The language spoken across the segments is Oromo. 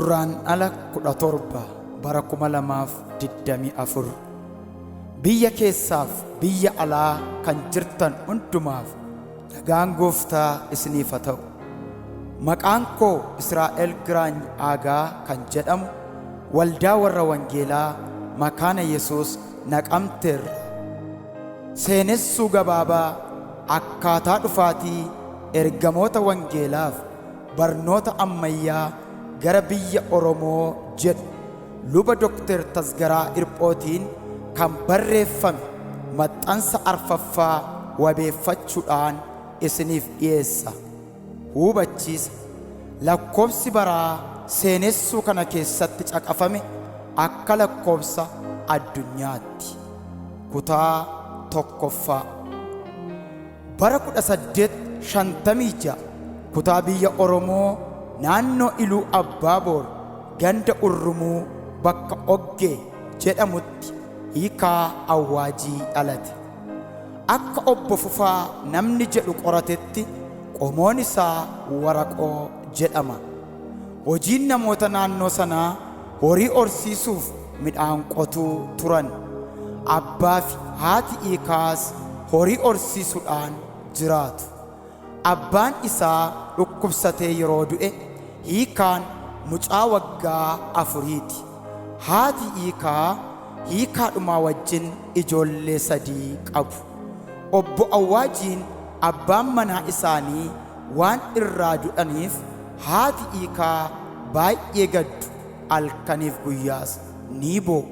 Gurraandhala 17 bara 2024 biyya keessaaf biyya alaa kan jirtan hundumaaf nagaan gooftaa isiniif haa ta'u. Maqaan koo Israa'el Giraany Aagaa kan jedhamu waldaa warra wangeelaa Makaana Yesuus Naqamteerra. Seenessuu gabaabaa akkaataa dhufaatii ergamoota wangeelaaf barnoota ammayyaa gara biyya Oromoo jedhu luba Dr. Tasgaraa Hirphootiin kan barreeffame maxxansa arfaffaa wabeeffachuudhaan isiniif dhiyeessa. Hubachiisa. Lakkoobsi baraa seenessuu kana keessatti caqafame akka lakkoobsa addunyaatti. Kutaa 1ffaa. Bara 1856 kutaa biyya Oromoo naannoo Iluu Abbaa Boor ganda Urrumuu bakka Oggee jedhamutti Hiikaa Awwaajii dhalate. Akka Obbo Fufaa namni jedhu qoratetti qomoon isaa Waraqoo jedhama. Hojiin namoota naannoo sanaa horii horsiisuuf midhaan qotuu turan. Abbaafi haati Hiikaas horii horsiisuudhaan jiraatu. Abbaan isaa dhukkubsatee yeroo du'e Hiikaan mucaa waggaa afuriiti. Haati Hiikaa Hiikaadhumaa wajjin ijoollee sadii qabu. Obbo Awwaajiin abbaan manaa isaanii waan irraa du'aniif haati Hiikaa baay'ee gaddu, halkaniif guyyaas ni boo'u.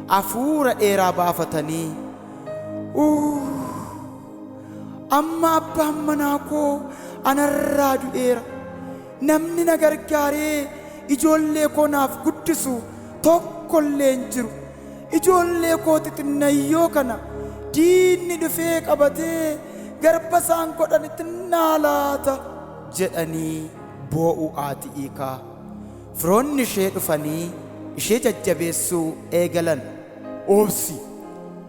Hafuura dheeraa baafatanii, Uuuff! Amma abbaan manaa koo anarraa du'eera. Namni na gargaaree ijoollee koo naaf guddisu tokko illee hin jiru. Ijoollee koo xixinnayyoo kana diinni dhufee qabatee garba isaan godhanitti naa laata jedhanii boo'u haati Hiikaa. Firoonni ishee dhufanii ishee jajjabeessuu eegalan. Obsi!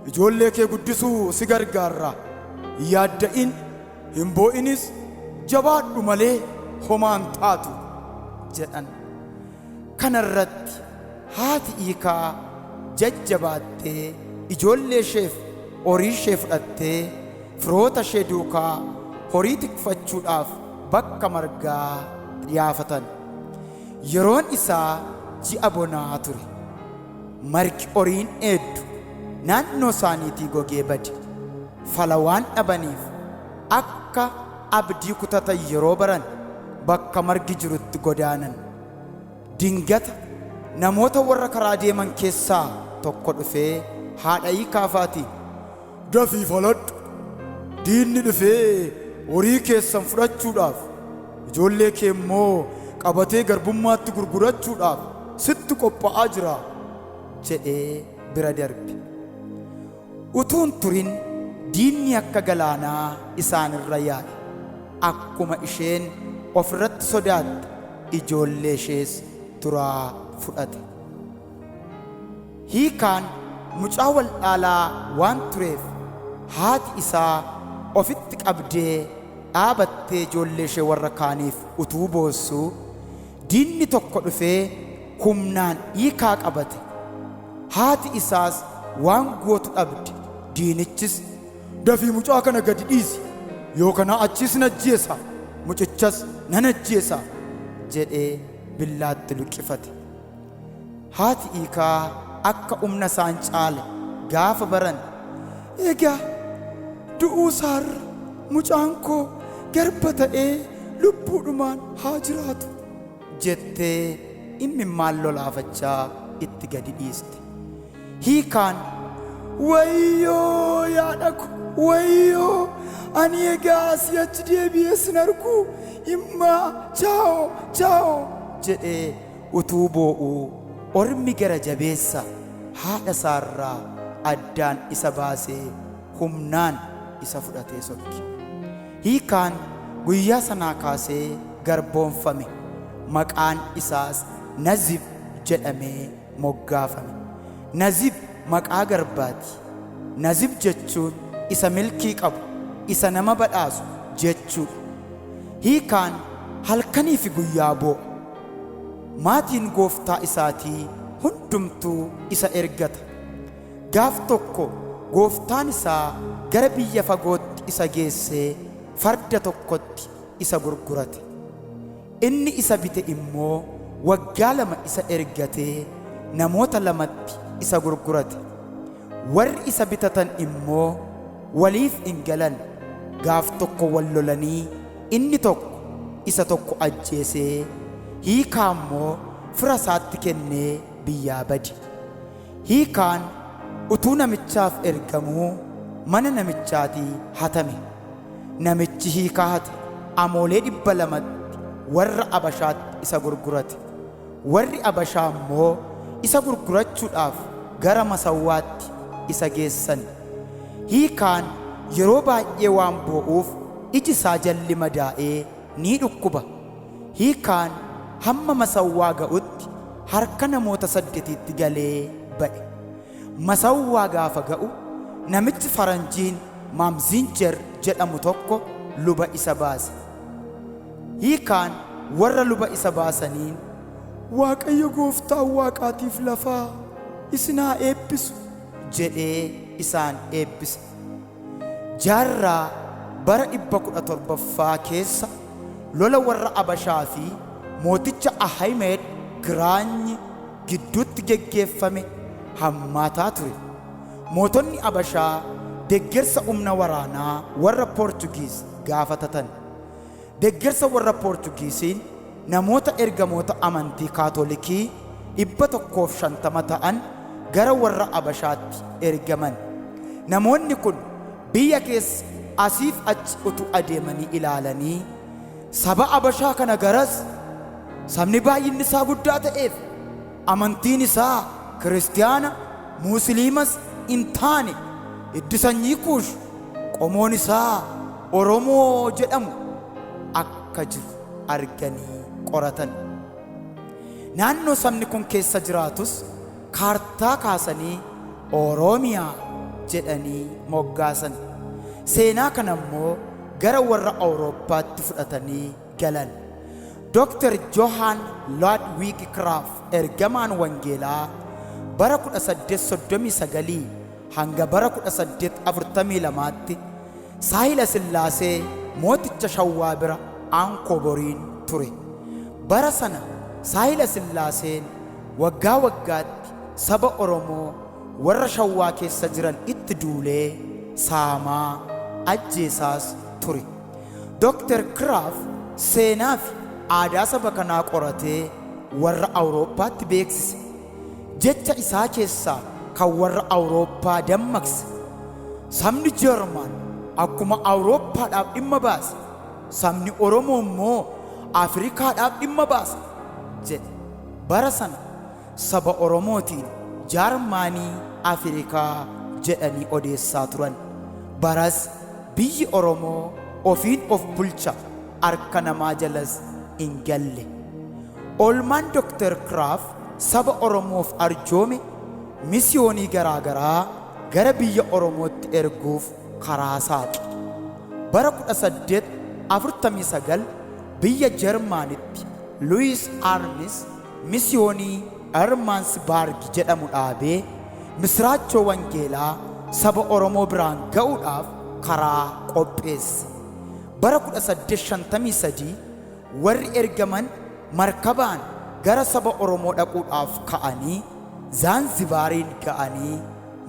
Ijoollee kee guddisuu si gargaarra. Hin yaadda'in, hin boo'inis, jabaadhu malee homaa hin taatu jedhan. Kana irratti haati Hiikaa jajjabaattee ijoollee isheef horii ishee fudhattee firoota ishee duukaa horii tikfachuudhaaf bakka margaa dhiyaafatan. Yeroon isaa ji'a bonaa ture. Margi horiin dheeddu naannoo isaaniitii gogee bade. Fala waan dhabaniif akka abdii kutatan yeroo baran bakka margi jirutti godaanan. Dingata namoota warra karaa deeman keessaa tokko dhufee haadha Hiikaafaatiin, Dafii faladhu! Diinni dhufee horii keessan fudhachuudhaaf, ijoollee kee immoo qabatee garbummaatti gurgurachuudhaaf sitti qophaa'aa jira jedhee bira darbe. Utuu hin turin diinni akka galaanaa isaan irra yaa'e. Akkuma isheen of irratti sodaatte ijoollee ishees duraa fudhate. Hiikaan mucaa wal'aalaa waan tureef haati isaa ofitti qabdee dhaabattee ijoollee ishee warra kaaniif utuu boossuu diinni tokko dhufee humnaan Hiikaa qabate. Haati isaas waan gootu dhabde. Diinichis, Dafii mucaa kana gadi dhiisi, yoo kanaa achii sin ajjeesa, mucichas nan ajjeesa jedhee billaatti luqqifate. Haati Hiikaa akka humna isaan caale gaafa baran, Egaa du'uu isaarra mucaan koo garba ta'ee lubbuudhumaan haa jiraatu jettee immimmaan lolaafachaa itti gadi dhiiste. Hiikaan, Wayyoo yaadha ko, wayyoo! Ani egaa asii achi deebi'ee sin argu, immaa chaawoo, chaawoo! jedhee utuu boo'uu ormi gara jabeessa haadha isaarraa addaan isa baasee humnaan isa fudhatee sokke. Hiikaan guyyaa sanaa kaasee garboomfame, maqaan isaas Nazib jedhamee moggaafame. Nazib maqaa garbaati. Nazib jechuun isa milkii qabu, isa nama badhaasu jechuudha. Hiikaan halkanii fi guyyaa boo'a. Maatiin gooftaa isaatii hundumtuu isa ergata. Gaaf tokko gooftaan isaa gara biyya fagootti isa geessee farda tokkotti isa gurgurate. Inni isa bite immoo waggaa 2 isa ergatee namoota lamatti isa gurgurate. Warri isa bitatan immoo waliif hin galan. Gaaf tokko wal lolanii inni tokko isa tokko ajjeesee hiikaa immoo fira isaatti kennee biyyaa bade. Hiikaan utuu namichaaf ergamuu mana namichaatii hatame. Namichi hiikaa hate amoolee 200tti warra Abashaatti isa gurgurate. Warri Abashaa immoo isa gurgurachuudhaaf gara Masawwaatti isa geessan. Hiikaan yeroo baay'ee waan boo'uuf iji isaa jalli madaa'ee ni dhukkuba. Hiikaan hamma Masawwaa ga'utti harka namoota saddetiitti galee ba'e. Masawwaa gaafa ga'u namichi faranjiin Maamzinjer jedhamu tokko luba isa baase. Hiikaan warra luba isa baasaniin, Waaqayyo gooftaan waaqaatiif lafaa isin haa eebbisu jedhee isaan eebbise. Jaarraa bara 17ffaa keessa lola warra Abashaa fi mooticha Ahimed Giraanyi gidduutti geggeeffame hammaataa ture. Mootonni Abashaa deggersa humna waraanaa warra Poorchugiis gaafatatan. Deggersa warra Poorchugiisiin namoota ergamoota amantii Kaatolikii 150 ta'an gara warra Abashaatti ergaman. Namoonni kun biyya keessa asiif achi utuu adeemanii ilaalanii, saba Abashaa kana garas sabni baay'inni isaa guddaa ta'eef amantiin isaa Kiristiyaana, Muusiliimas hin taane, hiddi sanyii Kuush, qomoon isaa Oromoo jedhamu akka jiru arganii qoratan. Naannoo sabni kun keessa jiraatus kaartaa kaasanii Oromiyaa jedhanii moggaasan. Seenaa kana immoo gara warra Awurooppaatti fudhatanii galan. Dr. Johann Ludwig Krapf ergamaan wangeelaa bara 1839 hanga bara 1842tti Saahila Sillaasee mooticha Shawwaa bira Aankooboriin ture. Bara sana Saahila Sillaaseen waggaa waggaatti saba Oromoo warra Shawwaa keessa jiran itti duulee saamaa, ajjeesaas ture. Dr. Krapf seenaa fi aadaa saba kanaa qoratee warra Awurooppaatti beeksise. Jecha isaa keessaa kan warra Awurooppaa dammaqse, Sabni Jarman akkuma Awurooppaadhaaf dhimma baase, sabni Oromoo immoo Afrikaadhaaf dhimma baasa jedhe. Bara sana saba Oromootiin Jaarmaanii Afrikaa jedhanii odeessaa turan. Baras biyyi Oromoo ofiin of bulcha, harka namaa jalas hin galle. Oolmaan Dr. Krapf saba Oromoof arjoome misiyoonii garaa garaa gara biyya Oromootti erguuf karaa saaqe. Bara 1849 biyya Jarmaanitti Luis Armis misiyoonii Ermansbarg jedhamu dhaabee misiraachoo wangeelaa saba Oromoo biraan ga'uudhaaf karaa qopheesse. Bara 1853 warri ergaman markabaan gara saba Oromoo dhaquudhaaf ka'anii Zaanzibaariin ga'anii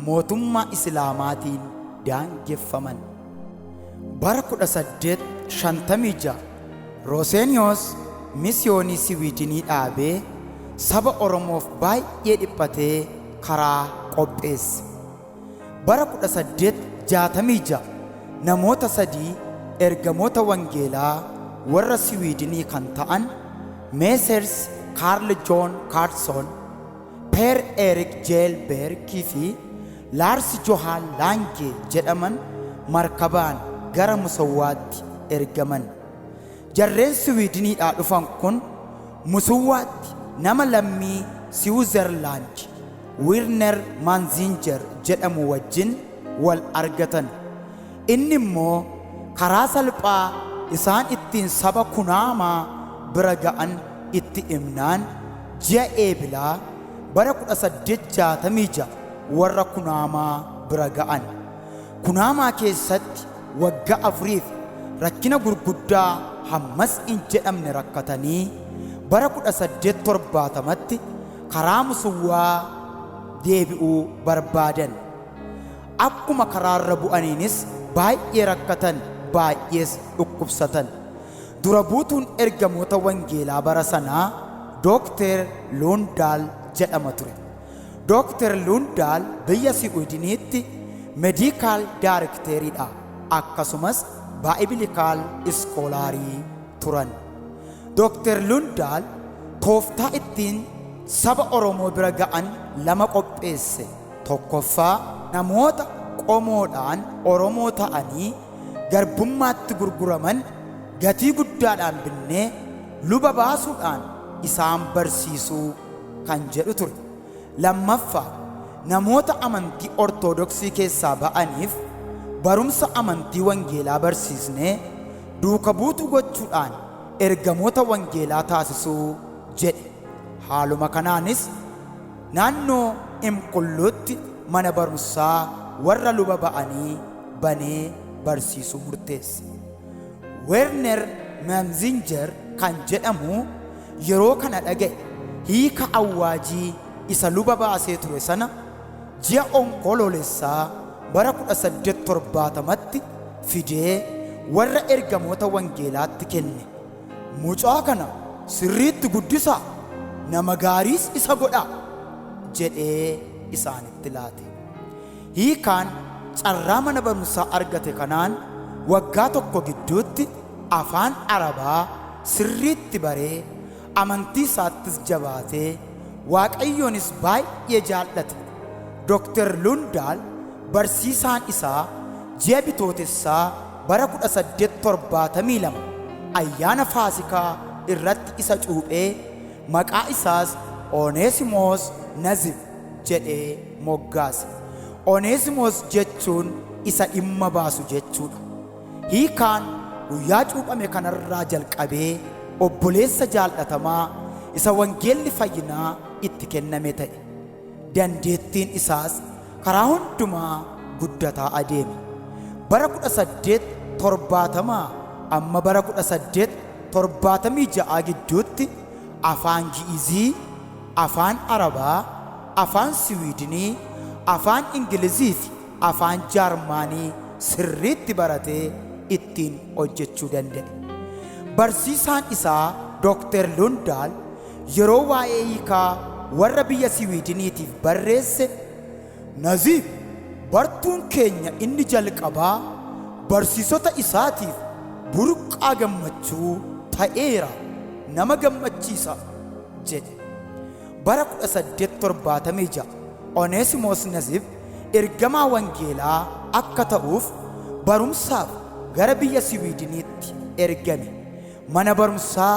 mootummaa Islaamaatiin daangeffaman. Bara 1856 Rooseniyoos misiyoonii Siwiidinii dhaabee saba Oromoof baay'ee dhiphatee karaa qopheesse. Bara 1866 namoota sadii ergamoota wangeelaa warra Siwiidinii kan ta'an Meesers Kaarl Joon Kaarlson, Peer Eerik Jeelberg fi Laars Johaan Laange jedhaman markabaan gara Musawwaatti ergaman. Jarreen Siwiidiniidhaa dhufan kun Musuwwaatti nama lammii Siwuzerlaand Wirner Maanziinjer jedhamu wajjin wal argatan. Inni immoo karaa salphaa isaan ittiin saba Kunaamaa bira ga'an itti himnaan ji'a Eebilaa bara 1866 warra Kunaamaa bira ga'an. Kunaamaa keessatti waggaa 4f rakkina gurguddaa hammas hin jedhamne rakkatanii bara 1870tti karaa Musuwwaa deebi'uu barbaadan. Akkuma karaarra bu'aniinis baay'ee rakkatan, baay'ees dhukkubsatan. Dura buutuun ergamoota wangeelaa bara sanaa Dookter Luundaal jedhama ture. Dookter Luundaal biyya Siwiidiniitti Mediikaal Daarikteeriidha, akkasumas Baayibilikaal Iskoolaarii turan. Dookter Luundaal tooftaa ittiin saba Oromoo bira ga'an lama qopheesse. Tokkoffaa, namoota qomoodhaan Oromoo ta'anii garbummaatti gurguraman gatii guddaadhaan binnee luba baasuudhaan isaan barsiisuu kan jedhu ture. Lammaffaa, namoota amantii Ortodoksii keessaa ba'aniif barumsa amantii wangeelaa barsiisnee duuka buutuu gochuudhaan ergamoota wangeelaa taasisuu jedhe. Haaluma kanaanis naannoo Imqulluutti mana barumsaa warra luba ba'anii banee barsiisuu murteesse. Werner Memzinger kan jedhamu yeroo kana dhaga'e hiika awwaajii isa luba baasee ture sana ji'a Onkoloolessaa bara 1870tti fidee warra ergamoota wangeelaatti kenne. Mucaa kana sirriitti guddisaa, nama gaariis isa godhaa jedhee isaanitti laate. Hiikaan carraa mana barumsaa argate kanaan waggaa tokko gidduutti afaan Arabaa sirriitti baree amantii isaattis jabaatee Waaqayyoonis baay'ee jaallate. Dr. Lundaal barsiisaan isaa ji'a Bitootessaa bara 1872 ayyaana Faasikaa irratti isa cuuphee maqaa isaas Oneesimoos Nazib jedhee moggaase. Oneesimoos jechuun isa dhimma baasu jechuudha. Hiikaan guyyaa cuuphame kanarraa jalqabee obboleessa jaallatamaa isa wangeelli fayyinaa itti kenname ta'e. Dandeettiin isaas karaa hundumaa guddataa adeeme. Bara 1870 amma bara 1876 gidduutti afaan Gi'izii, afaan Arabaa, afaan Siwiidinii, afaan Ingilizii fi afaan Jaarmaanii sirriitti baratee ittiin hojjechuu danda'e. Barsiisaan isaa Dr. Lundaal yeroo waa'ee hiikaa warra biyya Siwiidiniitiif barreesse, Naziib bartuun keenya inni jalqabaa barsiisota isaatiif burqaa gammachuu ta'eera, nama gammachiisa jedhe. Bara 1876 Oneesimoos Nazib ergamaa wangeelaa akka ta'uuf barumsaaf gara biyya Siwiidiniitti ergame. Mana barumsaa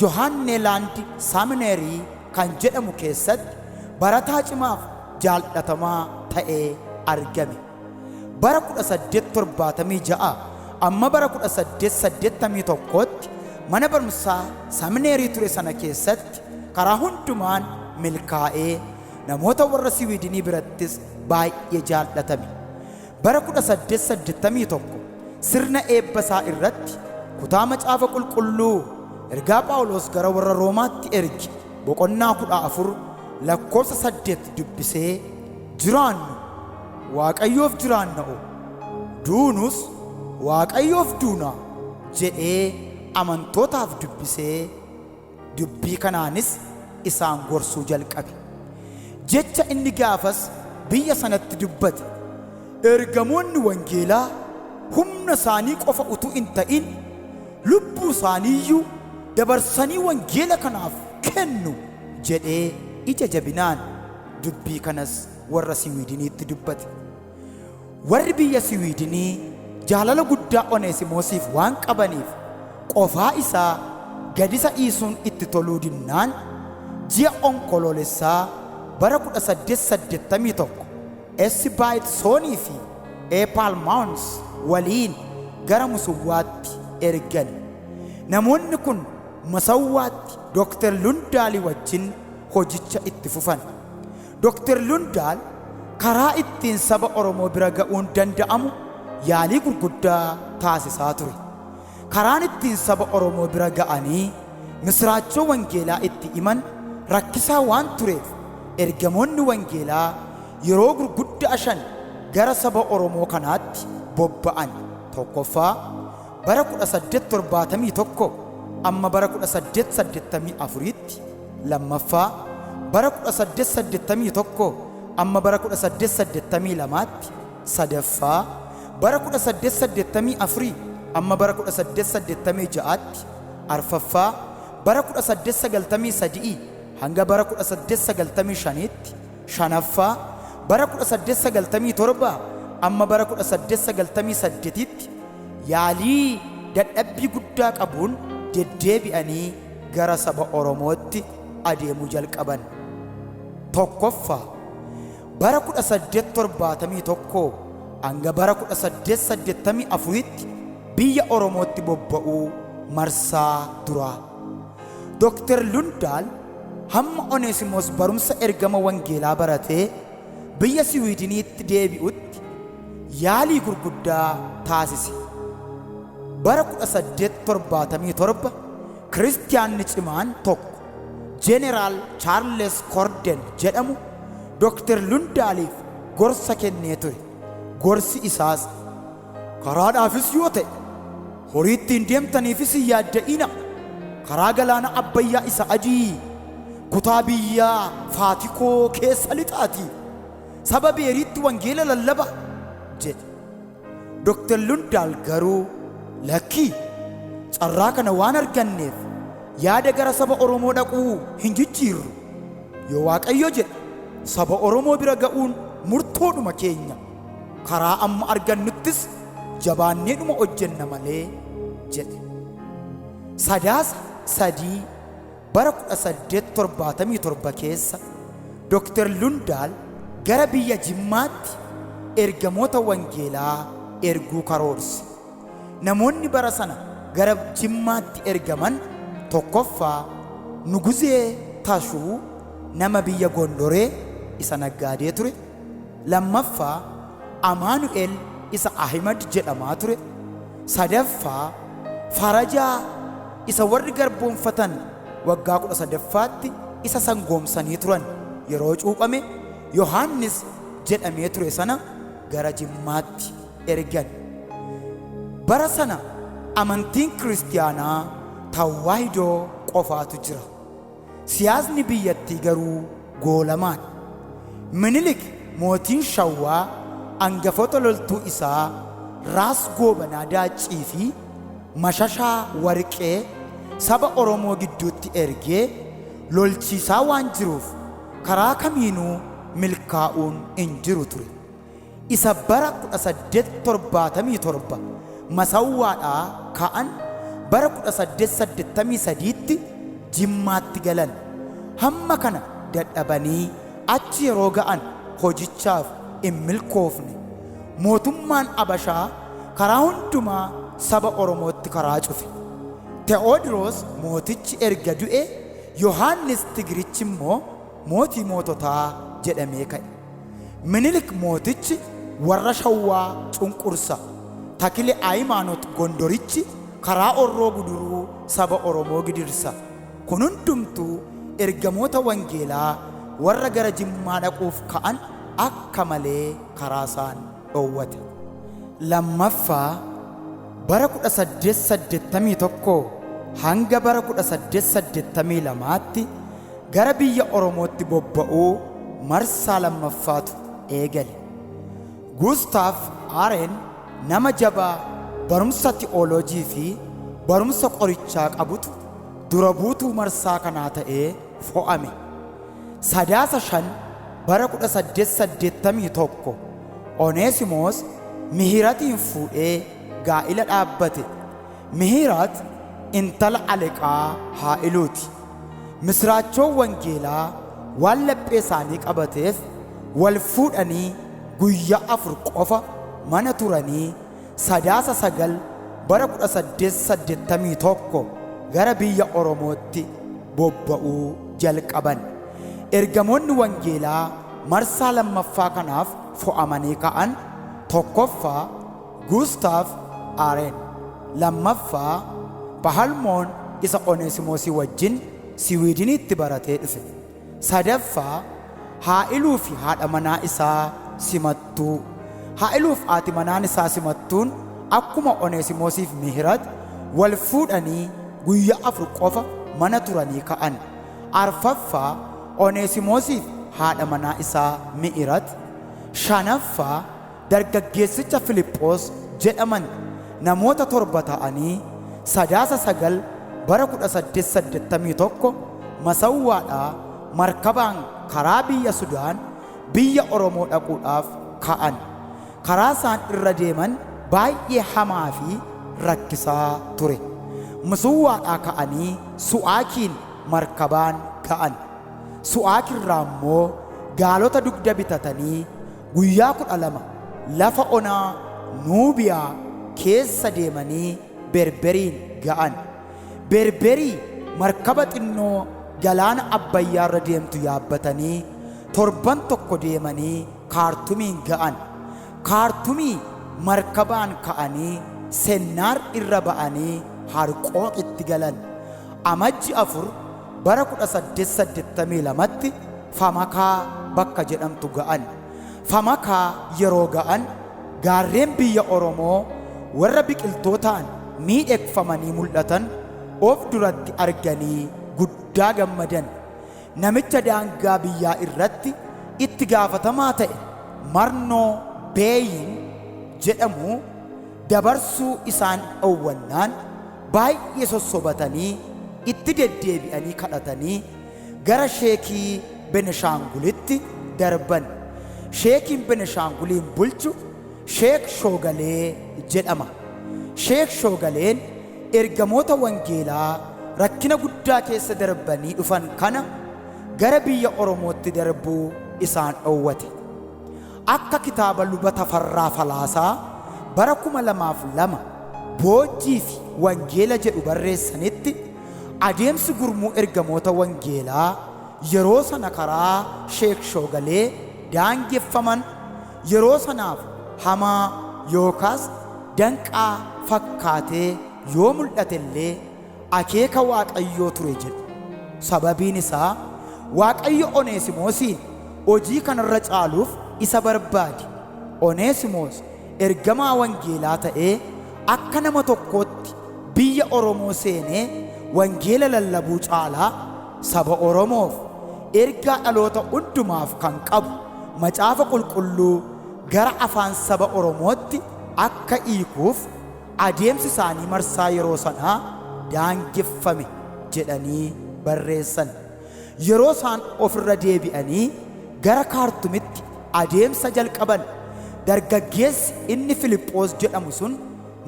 Johaanneelaandi Saamineerii kan jedhamu keessatti barataa cimaaf jaallatamaa ta'ee argame. Bara 1876 amma bara 1881tti mana barumsaa Saamineerii ture sana keessatti karaa hundumaan milkaa'ee namoota warra Siwiidinii birattis baay'ee jaallatame. Bara 1881 sirna eebba isaa irratti kutaa macaafa qulqulluu ergaa Phaawulos gara warra Roomaatti erge boqonnaa 14 lakkoofsa 8 dubbisee, jiraannu Waaqayyoof jiraanna'o, duunus Waaqayyoof duuna jedhee amantootaaf dubbisee dubbii kanaanis isaan gorsuu jalqabe. Jecha inni gaafas biyya sanatti dubbate, ergamoonni wangeelaa humna isaanii qofa utuu hin ta'in lubbuu isaaniiyyuu dabarsanii wangeela kanaaf kennu jedhee ija jabinaan dubbii kanas warra Siwiidiniitti dubbate. Warri biyya Siwiidinii jaalala guddaa Oneesimoosiif waan qabaniif qofaa isaa gad isa dhiisuun itti toluu dinnaan ji'a Onkoloolessaa bara 1881 S. Baayitsoonii fi A. Paalmaawons waliin gara Musuwwaatti ergan. Namoonni kun Masawwaatti Dr. Lundaalii wajjin hojicha itti fufan. Dr. Lundaal karaa ittiin saba Oromoo bira ga'uun danda'amu yaalii gurguddaa taasisaa ture. Karaan ittiin saba Oromoo bira ga'anii misiraachoo wangeelaa itti himan rakkisaa waan tureef ergamoonni wangeelaa yeroo gurguddaa 5 gara saba Oromoo kanaatti bobba'an. Tokkoffaa, bara 1871 amma bara 1884tti, lammaffaa, bara 1881 amma bara 1882tti, sadaffaa, bara 1884 amma bara 1886tti, arfaffaa, bara 1893 hanga bara 1895tti, shanaffaa, bara 1897 amma bara 1898tti yaalii dadhabbii guddaa qabuun deddeebi'anii gara saba Oromootti adeemuu jalqaban. Tokkoffaa, bara 1871 hanga bara 1884tti biyya Oromootti bobba'uu marsaa duraa. Dr. Lundaal hamma Oneesimoos barumsa ergama wangeelaa baratee biyya Siwiidiniitti deebi'utti yaalii gurguddaa taasise. Bara 1877 Kiristiyaanni cimaan tokko Jeneraal Chaarles Korden jedhamu Dr. Lundaaliif gorsa kennee ture. Gorsi isaas, karaadhaafis yoo ta'e horii ittiin deemtaniifis hin yaadda'ina. Karaa galaana Abbayyaa isa adii kutaa biyyaa Faatikoo keessa lixaatii saba Beeriitti wangeela lallaba jedhe. Dr. Lundaal garuu lakkii, carraa kana waan arganneef yaada gara saba Oromoo dhaquu hin jijjiirru. Yoo Waaqayyo jedhe saba Oromoo bira ga'uun murtoodhuma keenya. Karaa amma argannuttis jabaanneedhuma hojjenna malee jedhe. Sadaasa 3 bara 1877 keessa Dr. Lundaal gara biyya Jimmaatti ergamoota wangeelaa erguu karoorse. Namoonni bara sana gara Jimmaatti ergaman tokkoffaa Nuguzee Tashuu nama biyya Gondoree isa naggaadee ture, lammaffaa Amaanu'el isa Ahimad jedhamaa ture, sadaffaa Farajaa isa warri garboomfatan waggaa 13ffaatti isa sangoomsanii turan yeroo cuuphame Yohaannis jedhamee ture sana gara Jimmaatti ergan. Bara sana amantiin Kiristiyaanaa Tawaahidoo qofaatu jira. Siyaasni biyyattii garuu goolamaadha. Minilik mootiin Shawwaa angafoota loltuu isaa Raas Goobanaa Daaccii fi Mashashaa Warqee saba Oromoo gidduutti ergee lolchiisaa waan jiruuf karaa kamiinuu milkaa'uun hin jiru ture. Isa bara 1877 Masawwaadhaa ka'an bara 1883tti Jimmaatti galan. Hamma kana dadhabanii achi yeroo ga'an hojichaaf hin milkoofne. Mootummaan Abashaa karaa hundumaa saba Oromootti karaa cufe. Tewoodiroos mootichi erga du'e Yohaannis Tigirichi immoo mootii moototaa jedhamee ka'e. Minilik mootichi warra Shawwaa cunqursa. Takile Ayimaanot Gondorichi karaa Orroo Guduruu saba Oromoo gidirsa. Kun hundumtuu ergamoota wangeelaa warra gara Jimmaa dhaquuf ka'an akka malee karaa isaan dhowwate. Lammaffaa, bara 1881 hanga bara 1882tti gara biyya Oromootti bobba'uu marsaa lammaffaatu eegale. Gustaaf Aaren nama jabaa barumsa ti'ooloojii fi barumsa qorichaa qabutu dura buutuu marsaa kanaa ta'ee fo'ame. Sadaasa 5 bara 1881 Oneesimoos Mihiratiin fuudhee gaa'ila dhaabbate. Mihirat intala Aleqaa Haa'iluuti. Misiraachoon wangeelaa waan laphee isaanii qabateef wal fuudhanii guyyaa 4 qofa mana turanii Sadaasa 9 bara 1881 gara biyya Oromootti bobba'uu jalqaban. Ergamoonni wangeelaa marsaa lammaffaa kanaaf fo'amanii ka'an tokkoffaa Gustaaf Aareen, lammaffaa Bahalmoon isa Oneesimoosii wajjin Siwiidiniitti baratee dhufe, sadaffaa Haa'iluu fi haadha manaa isaa Simattuu. Haa'iluu fi haati manaan isaa Simattuun akkuma Oneesimoosiif Mihirat wal fuudhanii guyyaa 4 qofa mana turanii ka'an. Arfaffaa Oneesimoosiif haadha manaa isaa Mi'irat. Shanaffaa dargaggeessicha Filiphoos jedhaman namoota 7 ta'anii Sadaasa 9 bara 1881 Masawwaadhaa markabaan karaa biyya Sudaan biyya Oromoo dhaquudhaaf ka'an. Karaa isaan irra deeman baay'ee hamaa fi rakkisaa ture. Musuwwaadhaa ka'anii Su'aakiin markabaan ga'an. Su'aakirraa immoo gaalota dugda bitatanii guyyaa 12 lafa onaa Nuubiyaa keessa deemanii Berberiin ga'an. Berberii markaba xinnoo galaana Abbayyaarra deemtu yaabbatanii torban tokko deemanii Kaartumiin ga'an. Kaartumii markabaan ka'anii Sennaar irra ba'anii Harqooqitti galan. Amajji 4 bara 1882tti Famakaa bakka jedhamtu ga'an. Famakaa yeroo ga'an gaarreen biyya Oromoo warra biqiltootaan miidhegfamanii mul'atan of duratti arganii guddaa gammadan. Namicha daangaa biyyaa irratti itti gaafatamaa ta'e Marnoo Beeyin jedhamu dabarsuu isaan dhowwannaan baay'ee sossobatanii itti deddeebi'anii kadhatanii gara Sheekii Beneshaangulitti darban. Sheekiin Beneshaanguliin bulchu Sheek Shoogalee jedhama. Sheek Shoogaleen ergamoota wangeelaa rakkina guddaa keessa darbanii dhufan kana gara biyya Oromootti darbuu isaan dhowwate. Akka kitaaba Luba Tafarraa Falaasaa bara 2002 Boojjii fi Wangeela jedhu barreessanitti adeemsi gurmuu ergamoota wangeelaa yeroo sana karaa Sheek Shoogalee daangeffaman yeroo sanaaf hamaa yookaas danqaa fakkaatee yoo mul'atellee akeeka Waaqayyoo ture jedhu. Sababiin isaa Waaqayyo Oneesimoosiin hojii kanarra caaluuf isa barbaade. Oneesimoos ergamaa wangeelaa ta'ee akka nama tokkootti biyya Oromoo seenee wangeela lallabuu caalaa saba Oromoof ergaa dhaloota hundumaaf kan qabu Macaafa Qulqulluu gara afaan saba Oromootti akka hiikuuf adeemsi isaanii marsaa yeroo sanaa daangeffame jedhanii barreessan. Yeroo isaan ofirra deebi'anii gara Kaartumitti adeemsa jalqaban dargaggeessi inni Filiphoos jedhamu sun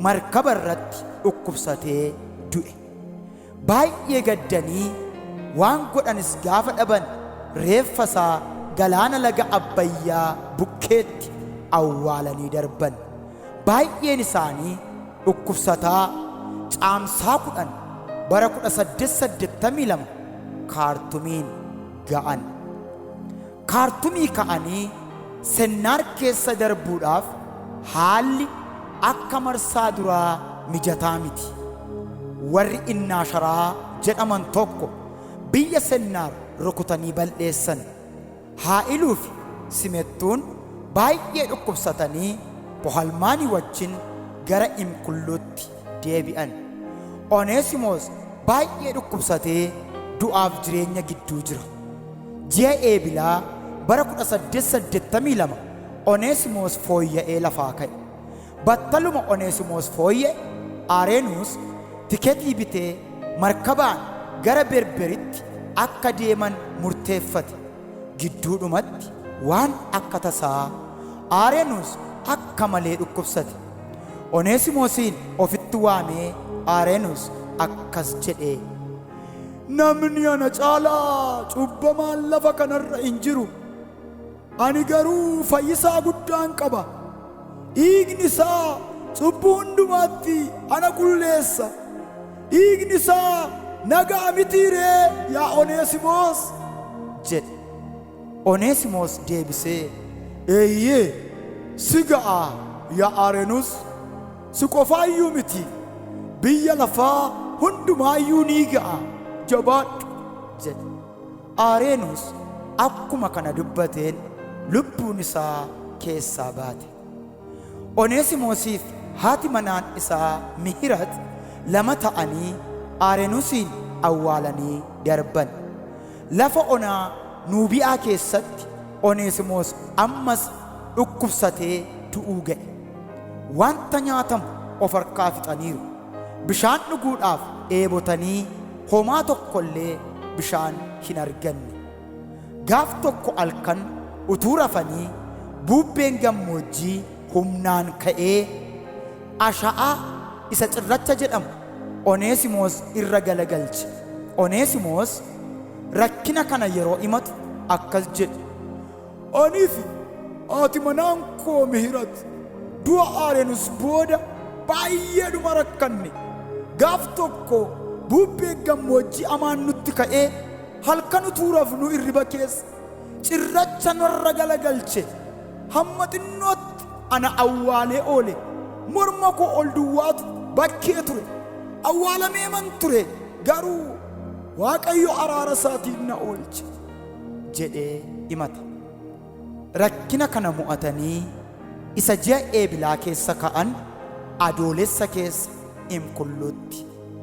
markaba irratti dhukkubsatee du'e. Baay'ee gaddanii waan godhanis gaafa dhaban reeffa isaa galaana laga Abbayyaa bukkeetti awwaalanii darban. Baay'een isaanii dhukkubsataa Caamsaa 10 bara 1882 Kaartumiin ga'an. Kaartumii ka'anii Sennaar keessa darbuudhaaf haalli akka marsaa duraa mijataa miti. Warri Innaasharaa jedhaman tokko biyya Sennaar rukutanii bal'eessan. Haa'iluu fi Simettuun baay'ee dhukkubsatanii Pohalmaanii wajjin gara Imkulluutti deebi'an. Oneesimoos baay'ee dhukkubsatee du'aaf jireenya gidduu jira. Ji'a Eebilaa bara 1882 Oneesimoos fooyya'ee lafaa ka'e. Battaluma Oneesimoos fooyya'e Areenuus tiketii bitee markabaan gara Berberitti akka deeman murteeffate. Gidduudhumatti waan akka tasaa Areenuus akka malee dhukkubsate. Oneesimoosiin ofitti waamee Areenuus akkas jedhee. Namni ana caalaa cubbamaan lafa kanarra hin jiru. Ani garuu fayyisaa guddaan qaba. Dhiigni isaa cubbuu hundumaatti ana qulleessa. Dhiigni isaa na ga'a mitii ree yaa Oneesimoos? jedhe. Oneesimoos deebisee, Eeyyee, si ga'a yaa Aareenus, si qofaayyuu miti, biyya lafaa hundumaayyuu ni ga'a, jabaadhu jedhe. Aareenus akkuma kana dubbateen lubbuun isaa keessaa baate. Oneesimoosiif haati manaan isaa Mihirat lama ta'anii Aarenusiin awwaalanii darban. Lafa onaa Nuubi'aa keessatti Oneesimoos ammas dhukkubsatee du'uu ga'e. Wanta nyaatamu of harkaa fixaniiru. Bishaan dhuguudhaaf dheebotanii homaa tokko illee bishaan hin arganne. Gaaf tokko halkan utuu rafanii bubbeen gammoojjii humnaan ka'ee asha'aa isa cirracha jedhamu Oneesimoos irra galagalche. Oneesimoos rakkina kana yeroo himatu akkas jedhe. Anii fi haati manaan koo Mihirat du'a Aarenus booda baay'eedhuma rakkanne. Gaaf tokko bubbeen gammoojjii hamaan nutti ka'ee halkan utuu rafnu irriba keessa cirracha nurra galagalche. Hamma xinnootti ana awwaalee oole. Morma koo ol duwwaatu bakkee ture. Awwaalamee man ture, garuu Waaqayyo araara isaatiin na oolche jedhee himata. Rakkina kana mo'atanii isa ji'a Eebilaa keessa ka'an Adoolessa keessa Imkulluutti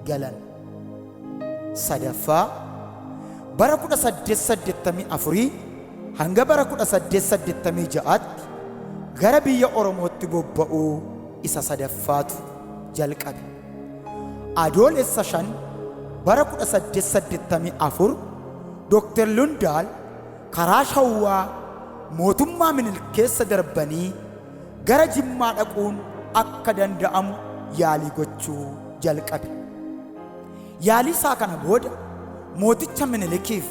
galan. Sadaffaa, bara 1884 hanga bara 1886tti gara biyya Oromootti bobba'uu isa sadaffaatu jalqabe. Adoolessa 5 bara 1884 Dr. Lundaal karaa Shawwaa mootummaa Minilik keessa darbanii gara Jimmaa dhaquun akka danda'amu yaalii gochuu jalqabe. Yaalii isaa kana booda mooticha Minilikiif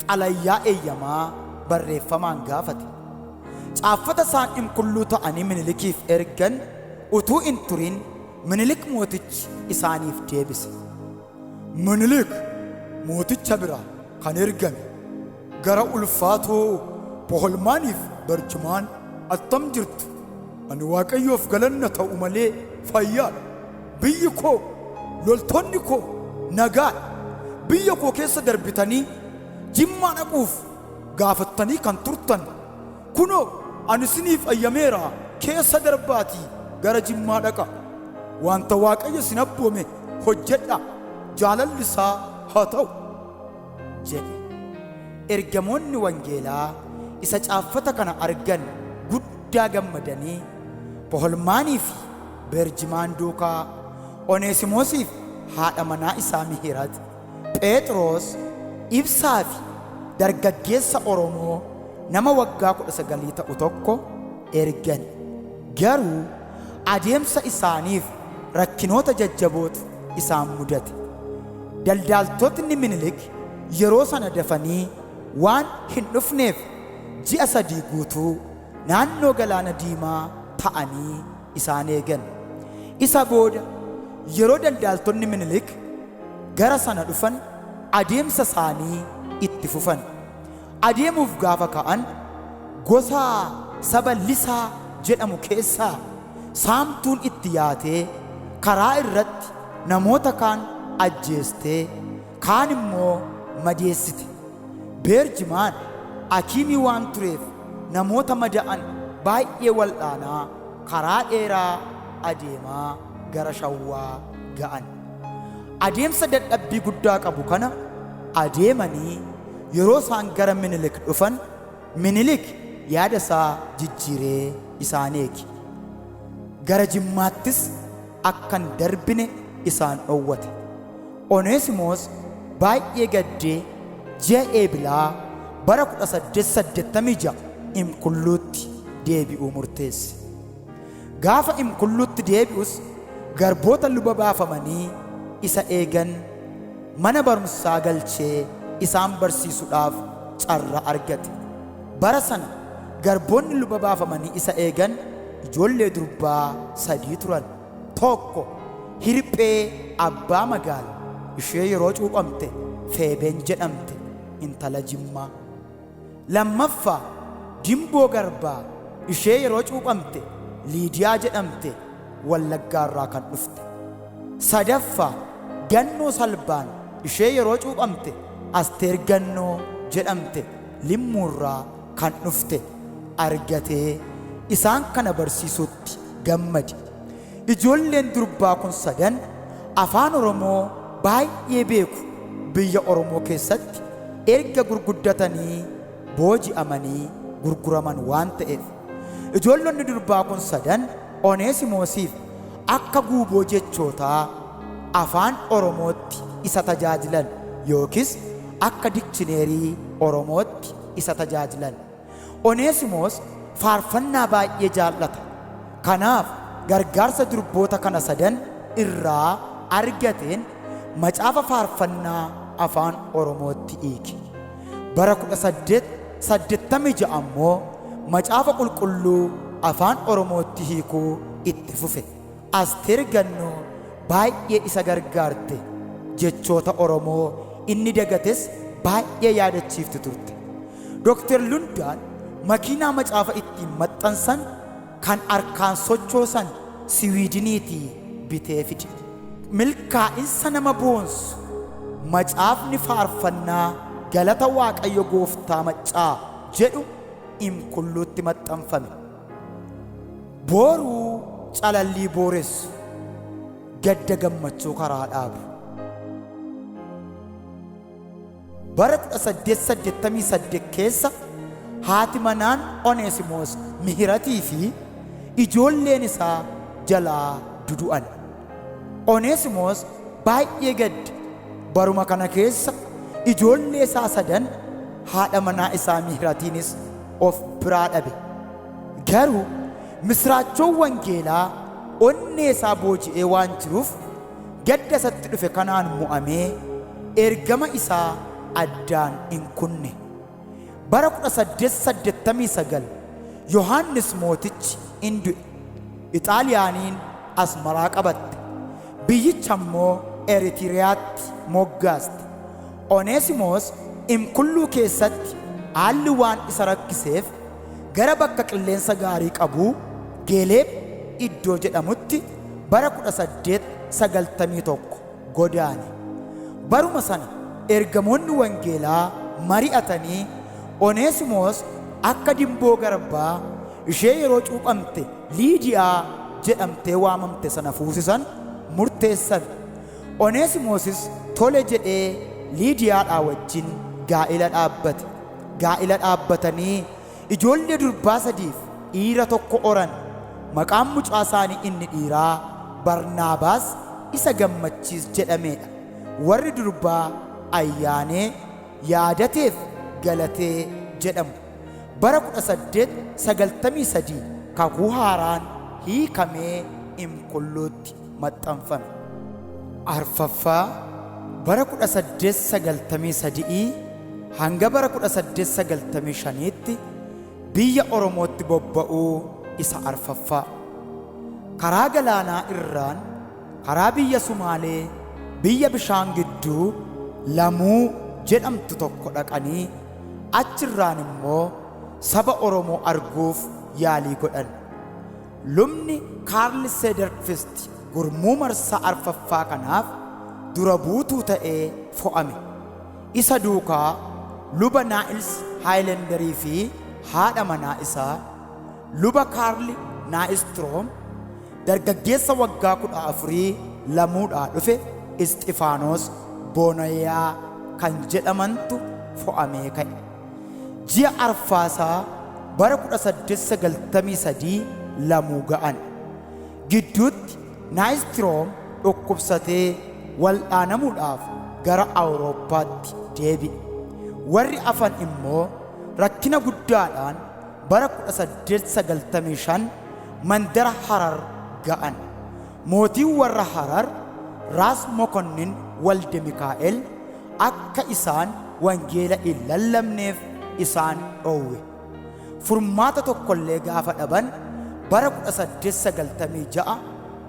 xalayaa eeyyamaa barreeffamaan gaafate. Caaffata isaan Imkulluu ta'anii Minilikiif ergan utuu hin turin Minilik mootichi isaaniif deebise. Minilik mooticha biraa kan ergame gara ulfaatoo Poholmaaniif Berjimaan, attam jirtu? Ani Waaqayyoof galanna ta'u malee fayyaadha. Biyyi koo, loltoonni koo nagaadha. Biyya koo keessa darbitanii Jimmaa dhaquuf gaafattanii kan turtan, kunoo ani isiniif ayyameera, keessa darbaatii gara Jimmaa dhaqa. Wanta Waaqayyo isin abboome hojjedhaa. Jaalalli isaa haa ta'u jedhe. Ergamoonni wangeelaa isa caaffata kana argan guddaa gammadanii Poholmaanii fi Berjimaan duukaa Oneesimoosiif haadha manaa isaa Mihirat, Pheexiroos, Ibsaa fi dargaggeessa Oromoo nama waggaa 19 ta'u tokko ergan. Garuu adeemsa isaaniif rakkinoota jajjabootu isaan mudate. Daldaaltotni Minilik yeroo sana dafanii waan hin dhufneef ji'a 3 guutuu naannoo Galaana Diimaa ta'anii isaan eegan. Isa booda yeroo daldaaltonni Minilik gara sana dhufan adeemsa isaanii itti fufan. Adeemuuf gaafa ka'an gosa saba Lisaa jedhamu keessaa saamtuun itti yaatee karaa irratti namoota kaan ajjeestee kaan immoo madeessite. Beerjimaan akiimii waan tureef namoota mada'an baay'ee wal'aanaa karaa dheeraa adeemaa gara Shawwaa ga'an. Adeemsa dadhabbii guddaa qabu kana adeemanii yeroo isaan gara Minilik dhufan, Minilik yaada isaa jijjiiree isaan eege. Gara Jimmaattis akka hin darbine isaan dhowwate. Oneesimoos baay'ee gaddee ji'a Eebilaa bara 1886 Imkulluutti deebi'uu murteesse. Gaafa Imkulluutti deebi'us garboota luba baafamanii isa eegan mana barumsaa galchee isaan barsiisuudhaaf carra argate. Bara sana garboonni luba baafamanii isa eegan ijoollee durbaa 3 turan. Tokko Hirphee Abbaa Magaal ishee yeroo cuuphamte Feebeen jedhamte intala Jimmaa. Lammaffaa Dimboo Garbaa ishee yeroo cuuphamte Liidiyaa jedhamte Wallaggaarraa kan dhufte. Sadaffaa Gannoo Salbaan ishee yeroo cuuphamte Asteer Gannoo jedhamte Limmuurraa kan dhufte argatee isaan kana barsiisuutti gammade. Ijoolleen durbaa kun sadan Afaan Oromoo baay'ee beeku biyya Oromoo keessatti erga gurguddatanii booji'amanii gurguraman waan ta'eef. Ijoollonni durbaa kun sadan Oneesimoosiif akka guuboo jechootaa Afaan Oromootti isa tajaajilan yookiis akka dikchineerii Oromootti isa tajaajilan. Oneesimoos faarfannaa baay'ee jaallata. Kanaaf gargaarsa durboota kana sadan irraa argateen Macaafa Faarfannaa Afaan Oromootti hiike. Bara 1886 ammoo Macaafa Qulqulluu Afaan Oromootti hiikuu itti fufe. Asteer Gannoo baay'ee isa gargaarte. Jechoota Oromoo inni dagates baay'ee yaadachiifti turte. Dr. Lundaan makiinaa macaafa ittiin maxxansan kan harkaan sochoosan Siwiidiniitii bitee fide. Milkaa'insa nama boonsu Macaafni Faarfannaa Galata Waaqayyo Gooftaa Maccaa jedhu Imkulluutti maxxanfame. Booruu calallii booressu, gadda gammachuu karaa dhaabu. Bara 1888 keessa haati manaan Oneesimoos Mihiratii fi ijoolleen isaa jalaa dudu'an. Oneesimoos baay'ee gadde. Baruma kana keessa ijoollee isaa sadan haadha manaa isaa Mihiratiinis of biraa dhabe. Garuu misiraachoon wangeelaa onnee isaa booji'ee waan jiruuf gadda isatti dhufe kanaan mo'amee ergama isaa addaan hin kunne. Bara 1889 Yohaannis Mootichi in du'e. Ixaaliyaaniin Asmaraa qabatte. Biyyicha immoo Eritiriyaatti moggaaste. Oneesimoos Imkulluu keessatti haalli waan isa rakkiseef gara bakka qilleensa gaarii qabuu Geeleeb iddoo jedhamutti bara 1891 godaane. Baruma sana ergamoonni wangeelaa mari'atanii Oneesimoos akka Dimboo Garbaa ishee yeroo cuuphamte Liidiyaa jedhamtee waamamte sana fuusisan murteessan. Oneesimoosis tole jedhee Liidiyaadhaa wajjin gaa'ila dhaabbate. Gaa'ila dhaabbatanii ijoollee durbaa sadiif dhiira tokko horan. Maqaan mucaa isaanii inni dhiiraa Barnaabaas isa gammachiis jedhameedha. Warri durbaa Ayyaanee, Yaadateef Galatee jedhamu. Bara 1893 Kakuu Haaraan hiikamee Imkulluutti maxxanfame. Arfaffaa, bara 1893 hanga bara 1895tti biyya Oromootti bobba'uu isa arfaffaa. Karaa galaanaa irraan karaa biyya Sumaalee biyya bishaan gidduu Lamuu jedhamtu tokko dhaqanii achirraan immoo saba Oromoo arguuf yaalii godhan. Lubni Kaarl Seederkvist gurmuu marsaa arfaffaa kanaaf dura buutuu ta'ee fo'ame. Isa duukaa Luba Naa'ils Haayilenderii fi haadha manaa isaa, Luba Kaarli Naa'istroom, dargaggeessa waggaa kudha afurii Lamuudhaa dhufe Isxifaanoos Boonoyaa kan jedhamantu fo'amee ka'e. Ji'a Arfaasaa bara 1893 Lamuu ga'an. Gidduutti Naayistroom dhukkubsatee wal'aanamuudhaaf gara Awurooppaatti deebi'e. Warri hafan immoo rakkina guddaadhaan bara 1895 mandara Harar ga'an. Mootiin warra Harar Raas Mokonnin Walde Mikaa'el akka isaan wangeela hin lallabneef isaan dhoowwe. Furmaata tokkollee gaafa dhaban bara 1896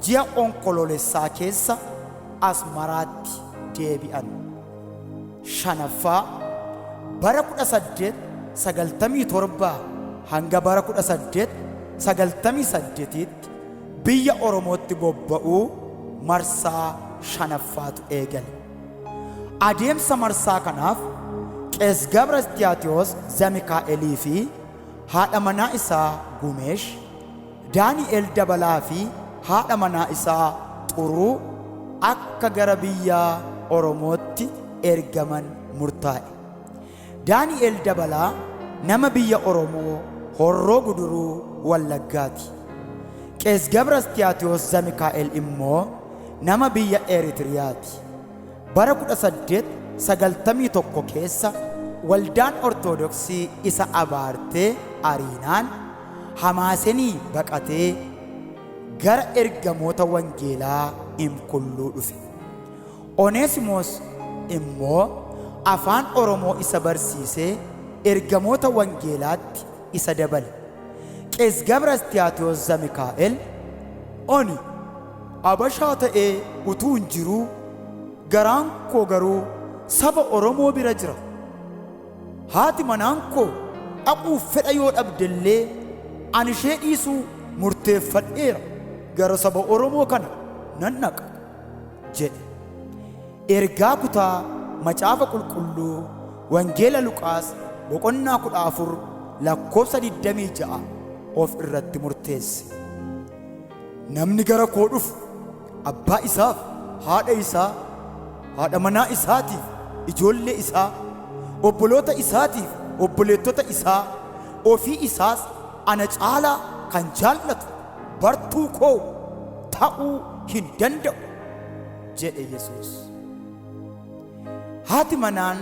ji'a Onkoloolessaa keessa Asmaraatti deebi'an. Shanaffaa, bara 1897 hanga bara 1898tti biyya Oromootti bobba'uu marsaa shanaffaatu eegale. Adeemsa marsaa kanaaf Qees Gabra Istiyaatiyoos Zamikaa'elii fi haadha manaa isaa Gumeesh, Daani'el Dabalaa fi haadha manaa isaa Xuruu akka gara biyya Oromootti ergaman murtaa'e. Daani'el Dabalaa nama biyya Oromoo Horroo Guduruu Wallaggaati. Qees Gabra Istiyaatiyoos Zamikaa'el immoo nama biyya Eritiriyaati. Bara 1891 keessa waldaan Ortodoksii isa abaartee ariinaan Hamaasenii baqatee gara ergamoota wangeelaa Imkulluu dhufe. Oneesimoos immoo afaan Oromoo isa barsiisee ergamoota wangeelaatti isa dabale. Qees Gabra Istiyaatiyoos Zamikaa'el, Ani Abashaa ta'ee utuun jiruu garaan koo garuu saba Oromoo bira jira. Haati manaan koo dhaquuf fedha yoo dhabdellee ani ishee dhiisuu murteeffadheera, gara saba Oromoo kana nan dhaqa jedhe. Ergaa kutaa Macaafa Qulqulluu Wangeela Luqaas boqonnaa 14 lakkoofsa 26 of irratti murteesse. Namni gara koo dhufu abbaa isaaf, haadha isaa, haadha manaa isaatiif, ijoollee isaa, obboloota isaatiif, obboleettota isaa, ofii isaas ana caalaa kan jaallatu bartuu koo ta'uu hin danda'u jedhe Yesuus. Haati manaan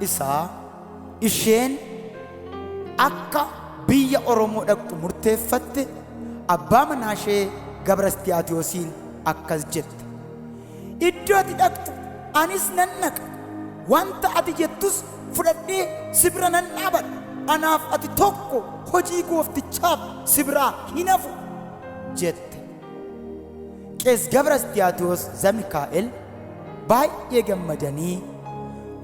isaa isheen akka biyya Oromoo dhaqxu murteeffatte abbaa manaa ishee Gabrastiyaatiyoosiin akkas jette. Iddoo ati dhaqxu anis nan dhaqa. Wanta ati jettus fudhadhee si bira nan dhaabadha. Anaaf ati tokko, hojii gooftichaaf si biraa hin hafu jette. Qees Gabrastiyaatiyoos Zamikaa'el baay'ee gammadanii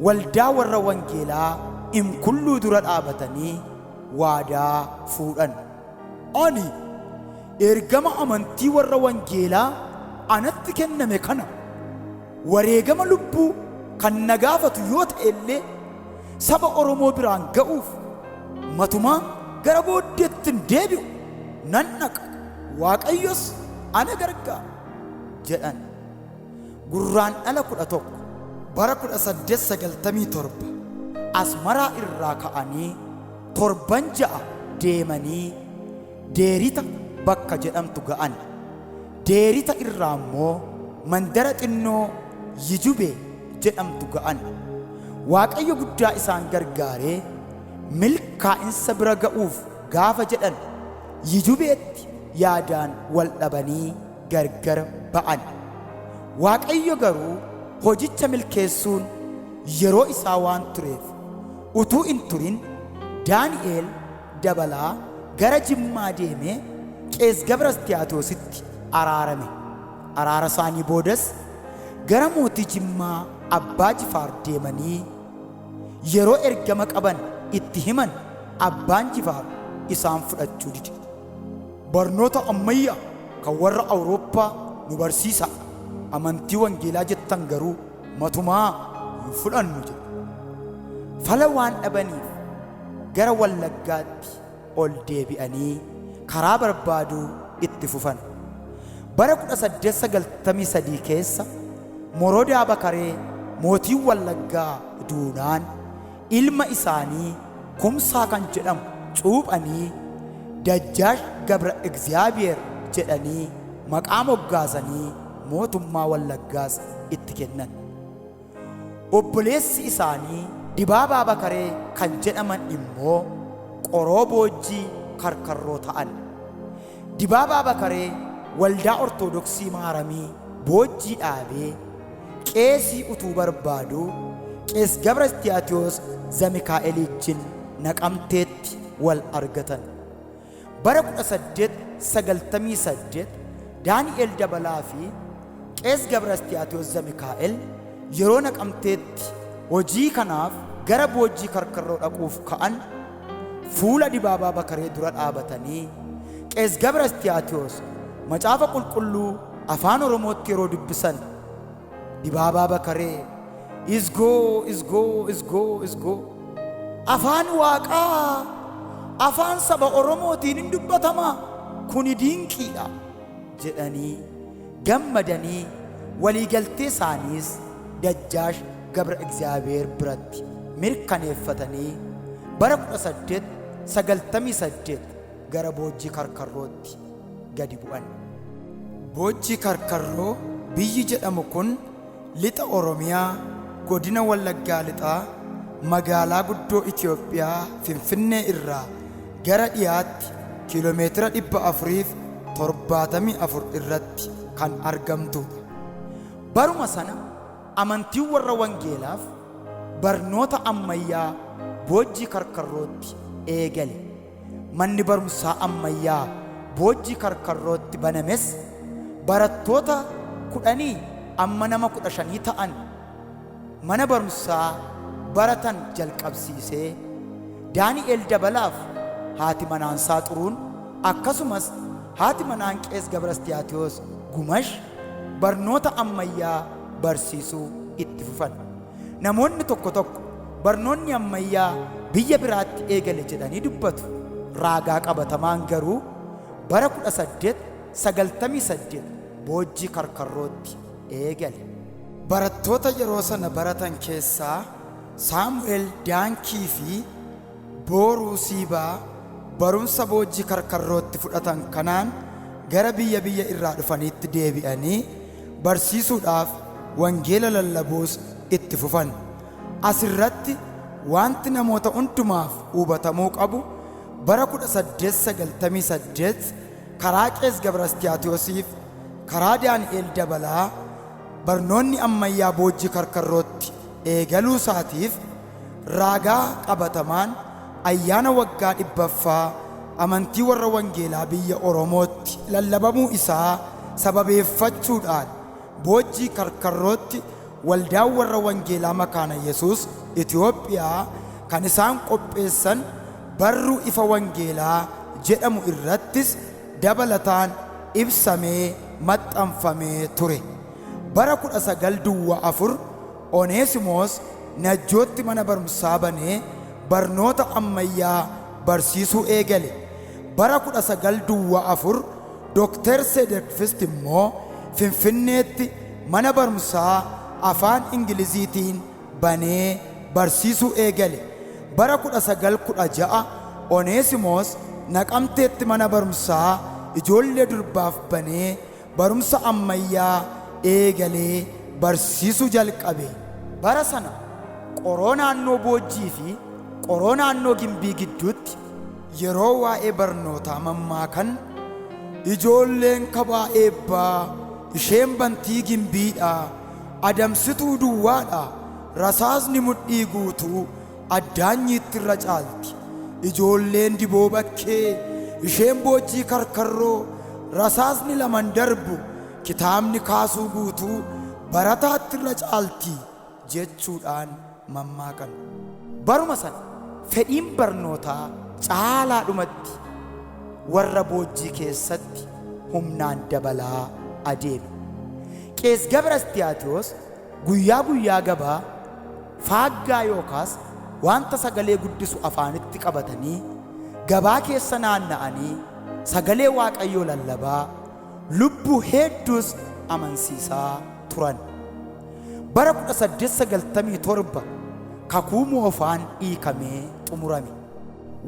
waldaa warra wangeelaa Imkulluu dura dhaabatanii waadaa fuudhan. Ani ergama amantii warra wangeelaa anatti kenname kana wareegama lubbuu kan na gaafatu yoo ta'e illee saba Oromoo biraan ga'uuf matumaa gara booddeetti hin deebi'u, nan dhaqa, Waaqayyos ana gargaara jedhan. Gurraandhala 11, bara 1897 Asmaraa irraa ka'anii torban ja'a deemanii Deerita bakka jedhamtu ga'an. Deerita irraa immoo mandara xinnoo Yijubee jedhamtu ga'an. Waaqayyo guddaa isaan gargaaree milkaa'insa bira ga'uuf gaafa jedhan Yijubeetti yaadaan wal dhabanii gargar ba'an. Waaqayyo garuu hojicha milkeessuun yeroo isaa waan tureef utuu hin turin Daani'eel Dabalaa gara Jimmaa deemee Qees Gabrastiyaatoositti araarame. Araara isaanii boodas gara mootii Jimmaa Abbaa Jifaar deemanii yeroo ergama qaban itti himan Abbaan Jifaar isaan fudhachuu dide. Barnoota ammayyaa kan warra Awurooppaa nu barsiisaa, amantii wangeelaa jettan garuu matumaa hin fudhannu jedhe. Fala waan dhabaniif gara Wallaggaatti ol deebi'anii karaa barbaaduu itti fufan. Bara 1893 keessa Morodaa Bakaree mootiin Wallaggaa duunaan ilma isaanii Kumsaa kan jedhamu cuuphanii Dajjaash Gabra Egziyaabiheer jedhanii maqaa moggaasanii mootummaa Wallaggaas itti kennan. Obboleessi isaanii Dibaabaa Bakaree kan jedhaman immoo Qoroo Boojjii Karkarroo ta'an. Dibaabaa Bakaree Waldaa Ortodoksii Maaramii Boojjii dhaabee qeesii utuu barbaaduu Qees Gabra Istiyaatiyoos Zamikaa'eliijjin Naqamteetti wal argatan. Bara 1898 Daani'eel Dabalaa fi Qees Gabrastiyaatiyoos Zamikaa'el yeroo Naqamteetti hojii kanaaf gara Boojjii Karkarroo dhaquuf ka'an fuula Dibaabaa Bakaree dura dhaabatanii Qees Gabra Istiyaatiyoos Macaafa Qulqulluu Afaan Oromootti yeroo dubbisan Dibaabaa Bakaree Izgoo izgoo izgoo izgoo Afaan Waaqaa afaan saba Oromootiin hin dubbatamaa kuni dinqiidha jedhanii gammadanii waliigaltee isaaniis Dajjaash Gabra Igzaabeer biratti mirkaneeffatanii bara 1898 gara Boojjii Karkarrootti gadi bu'an. Boojjii Karkarroo biyyi jedhamu kun Lixa Oromiyaa Godina Wallaggaa Lixaa magaalaa guddoo Itoophiyaa Finfinnee irraa gara dhiyaatti kiiloomeetira 474 irratti kan argamtuudha. Baruma sana amantiin warra Wangeelaaf barnoota ammayyaa Boojjii Karkarrootti eegale. Manni barumsaa ammayyaa Boojjii Karkarrootti banames barattoota kudhanii amma nama 15 ta'an mana barumsaa baratan jalqabsiisee Daani'eel Dabalaaf haati manaansaa Xuruun akkasumas haati manaan Qees Gabrastiyaatiyoos Gumash barnoota ammayyaa barsiisuu itti fufan. Namoonni tokko tokko barnoonni ammayyaa biyya biraatti eegale jedhanii dubbatu. Raagaa qabatamaan garuu bara 1898 Boojjii Karkarrootti eegale. Barattoota yeroo sana baratan keessaa Saamu'eel Daankii fi Booruu Siibaa barumsa Boojjii Karkarrootti fudhatan kanaan gara biyya biyya irraa dhufaniitti deebi'anii barsiisuudhaaf wangeela lallabuus itti fufan. As irratti waanti namoota hundumaaf hubatamuu qabu bara 1898 karaa Qees Gabrastiyaatiyoosiif karaa Daani'eel Dabalaa barnoonni ammayyaa Boojjii Karkarrootti eegaluu isaatiif raagaa qabatamaan ayyaana waggaa 100ffaa amantii warra wangeelaa biyya Oromootti lallabamuu isaa sababeeffachuudhaan Boojjii Karkarrootti Waldaan Warra Wangeelaa Makaana Yesuus Itiyoophiyaa kan isaan qopheessan barruu Ifa Wangeelaa jedhamu irrattis dabalataan ibsamee maxxanfamee ture. Bara 19 duwwaa 4 Oneesimoos Najjootti mana barumsaa banee barnoota ammayyaa barsiisuu eegale. Bara 19 duwwaa 4 Dokteer Seederkfist immoo Finfinneetti mana barumsaa afaan Ingiliziitiin banee barsiisuu eegale. Bara 1916 Oneesimoos Naqamteetti mana barumsaa ijoollee durbaaf banee barumsa ammayyaa eegalee barsiisuu jalqabe. Bara sana qoroo naannoo Boojjii fi qoroo naannoo Gimbii gidduutti yeroo waa'ee barnootaa mammaakan, Ijoolleen kabaa eebbaa, isheen bantii Gimbiidha, adamsituu duwwaadha, rasaasni mudhii guutuu Addaanyiitti irra caalti. Ijoolleen diboo bakkee, isheen Boojjii Karkarroo, rasaasni laman darbu, kitaabni kaasuu guutuu barataatti irra caalti jechuudhaan mammaakan. Baruma sana fedhiin barnootaa caalaadhumatti warra Boojjii keessatti humnaan dabalaa adeeme. Qees Gabra Istiyaatiyoos guyyaa guyyaa gabaa faaggaa yookaas wanta sagalee guddisu afaanitti qabatanii gabaa keessa naanna'anii sagalee Waaqayyoo lallabaa, lubbuu heedduus amansiisaa turan. Bara 1897 Kakuu Moofaan hiikamee xumurame.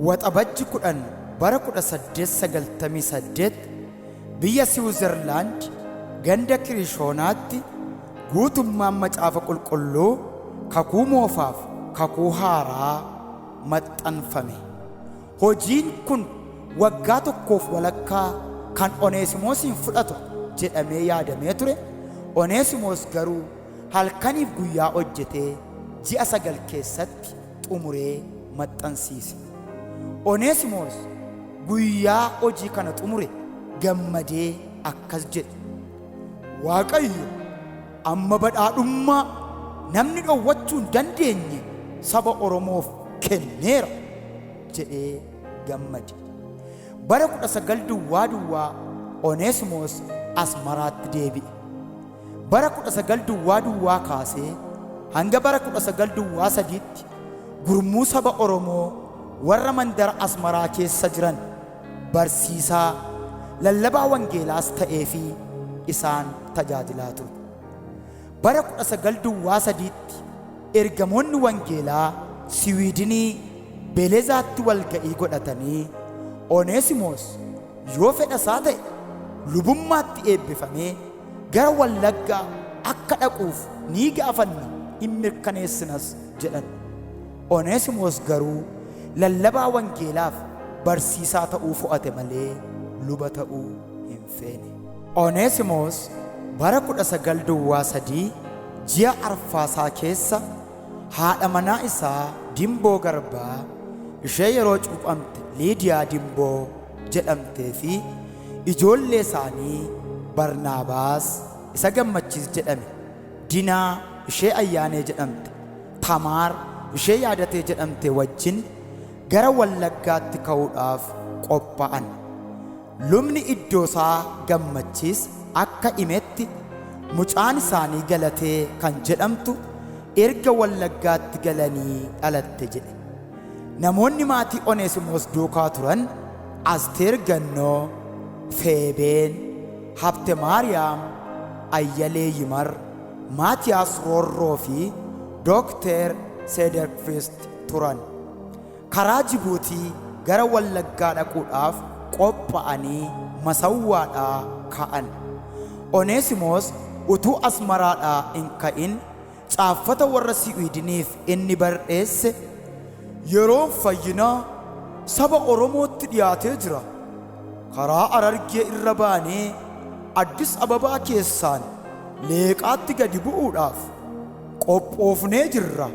Waxabajji 10 bara 1898 biyya Siwuzerlaand ganda Kirishoonaatti guutummaan Macaafa Qulqulluu Kakuu Moofaaf Kakuu Haaraa maxxanfame. Hojiin kun waggaa tokkoof walakkaa kan Oneesimoosiin fudhatu jedhamee yaadamee ture, Oneesimoos garuu halkaniif guyyaa hojjetee ji'a 9 keessatti xumuree maxxansiise. Oneesimoos guyyaa hojii kana xumure gammadee akkas jedhe, Waaqayyo amma badhaadhummaa namni dhowwachuu hin dandeenye saba Oromoof kenneera jedhee. gammade. Bara 1900 Oneesimoos Asmaraatti deebi'e. Bara 1900 kaasee hanga bara 1903tti gurmuu saba Oromoo warra mandara Asmaraa keessa jiran barsiisaa, lallabaa wangeelaas ta'eefii isaan tajaajilaa ture. Bara 1903tti ergamoonni wangeelaa Siwiidinii Belezaatti walga'ii godhatanii Oneesimoos yoo fedha isaa ta'e lubummaatti eebbifamee gara Wallaggaa akka dhaquuf ni gaafanna in mirkaneessinas jedhan. Oneesimoos garuu lallabaa wangeelaaf barsiisaa ta'uu fo'ate malee luba ta'uu hin feene. Oneesimoos bara 1903 ji'a Arfaasaa keessa haadha manaa isaa Dimboo Garbaa ishee yeroo cuuphamte Liidiyaa Dimboo jedhamtee fi ijoollee isaanii Barnaabaas isa Gammachiis jedhame, Dinaa ishee Ayyaanee jedhamte, Tamaar ishee Yaadatee jedhamte wajjin gara Wallaggaatti ka'uudhaaf qophaa'an. Lubni Iddoosaa Gammachiis akka himetti mucaan isaanii Galatee kan jedhamtu erga Wallaggaatti galanii dhalatte jedhe. Namoonni maatii Oneesimoos duukaa turan Asteer Gannoo, Feebeen, Habtemaariyaam, Ayyalee Yimar, Maatiyaas Roorroo fi Dookteer Seederkvist turan. Karaa Jibuutii gara Wallaggaa dhaquudhaaf qopha'anii Masawwaadhaa ka'an. Oneesimoos utuu Asmaraadhaa hin ka'in caaffata warra Siwiidiniif inni bar'eesse, Yeroon fayyinaa saba Oromootti dhiyaatee jira. Karaa Harargee irra baanee Addis Ababaa keessaan Leeqaatti gadi bu'uudhaaf qophoofnee jirra.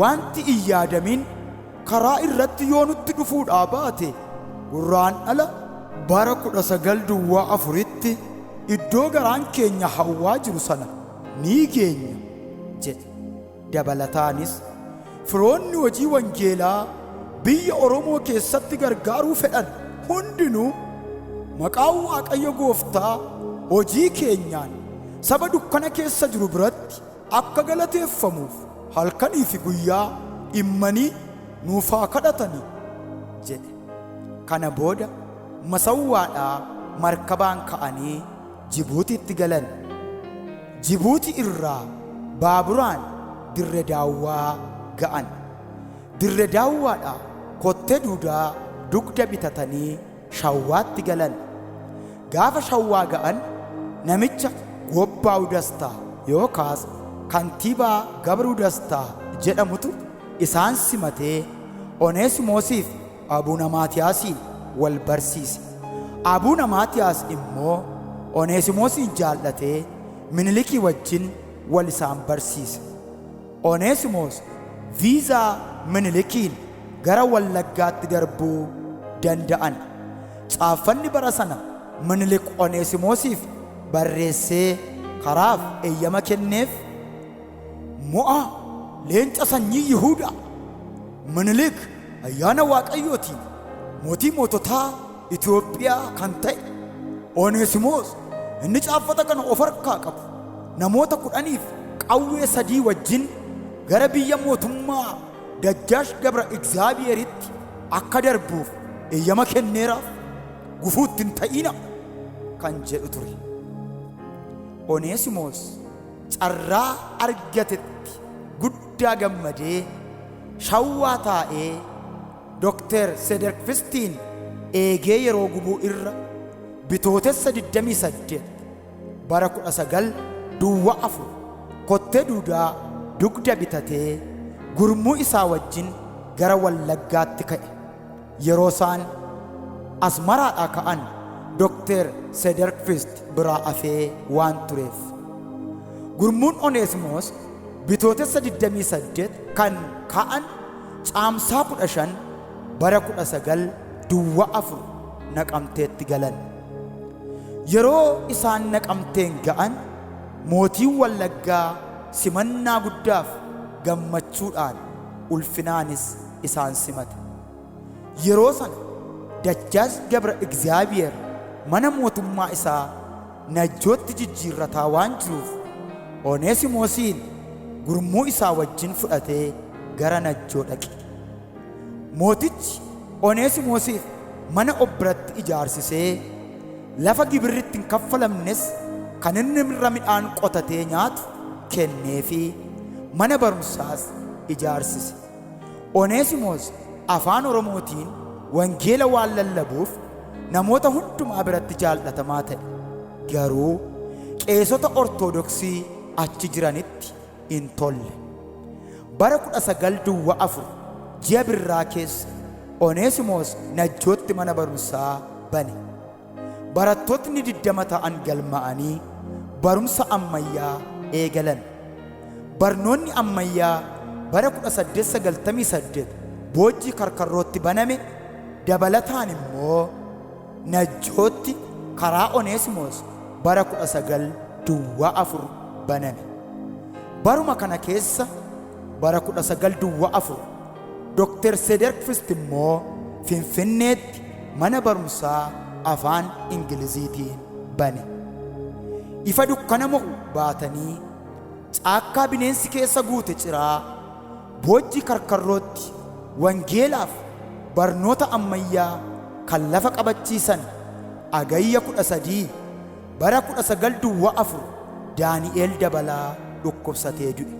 Wanti hin yaadamin karaa irratti yoo nutti dhufuudhaa baate Gurraandhala bara 1904tti iddoo garaan keenya hawwaa jiru sana ni geenya jedhe. Dabalataanis, firoonni hojii wangeelaa biyya Oromoo keessatti gargaaruu fedhan hundinuu maqaan Waaqayyo Gooftaa hojii keenyaan saba dukkana keessa jiru biratti akka galateeffamuuf halkanii fi guyyaa dhimmanii nuuf haa kadhatani jedhe. Kana booda Masawwaadhaa markabaan ka'anii Jibuutiitti galan. Jibuuti irraa baaburaan Dirre Daawwaa ga'an. Dirre Daawwaadhaa kottee duudaa dugda bitatanii Shawwaatti galan. Gaafa Shawwaa ga'an namicha Gobbaawu Dastaa yookaas Kantiibaa Gabruu Dastaa jedhamutu isaan simatee Oneesimoosiif Abuna Maatiyaasiin wal barsiise. Abuna Maatiyaas immoo Oneesimoosiin jaal'atee Minilikii wajjin wal isaan barsiise. Oneesimoos viizaa Minilikiin gara Wallaggaatti darbuu danda'an. Caaffanni bara sana Minilik Oneesimoosiif barreessee karaaf eeyyama kenneef, Mo'aa leenca sanyii Yihuudaa, Minilik ayyaana Waaqayyootiin mootii moototaa Itoophiyaa kan ta'e Oneesimoos inni caaffata kana of harkaa qabu namoota 10f qawwee 3 wajjin gara biyya mootummaa Dajjaash Gabra Igzaabiyeeritti akka darbuuf eeyyama kenneeraaf, gufuu itti hin ta'iinaa kan jedhu ture. Oneesimoos carraa argatetti guddaa gammadee Shawwaa taa'ee Dokteer Sederkvistiin eegee yeroo gubuu irra Bitootessa 28 bara 1904 kottee duudaa dugda bitatee gurmuu isaa wajjin gara Wallaggaatti ka'e. Yeroo isaan Asmaraadhaa ka'an Dokteer Sederkvist biraa afee waan tureef. Gurmuun Oneesimoos Bitootessa 28 kan ka'an Caamsaa 15 bara 1904 Naqamteetti galan. Yeroo isaan Naqamteen ga'an mootiin Wallaggaa simannaa guddaaf gammachuudhaan ulfinaanis isaan simate. Yeroo sana. Dajjaas Gabra Igzaabiyeer mana mootummaa isaa Najjootti jijjiirrataa waan jiruuf Oneesimoosiin gurmuu isaa wajjin fudhatee gara Najjoo dhaqe. Mootichi Oneesimoosiif mana of biratti ijaarsisee lafa gibirri itti hin kaffalamnes kan inni irra midhaan qotatee nyaatu kenneefii mana barumsaas ijaarsise. Oneesimoos afaan Oromootiin wangeela waan lallabuuf namoota hundumaa biratti jaallatamaa ta'e. Garuu qeesota Ortodoksii achi jiranitti hin tolle. Bara 19 duwwa 4 ji'a Birraa keessa Oneesimoos Najjootti mana barumsaa bane. Barattootni 20 ta'an galma'anii barumsa ammayyaa eegalan. Barnoonni ammayyaa bara 1898 Boojjii Karkarrootti baname dabalataan immoo Najjootti karaa Oneesimoos bara 19 duwwaa 4 baname. Baruma kana keessa bara 19 duwwaa 4 Dr. Sederqvist immoo Finfinneetti mana barumsaa afaan Ingiliziitiin bane. Ifa dukkana mo'u baatanii caakkaa bineensi keessa guute ciraa Boojjii Karkarrootti wangeelaaf barnoota ammayyaa kan lafa qabachiisan Agayya 13 bara 19 duwwaa 4 Daani'eel Dabalaa dhukkubsatee du'e.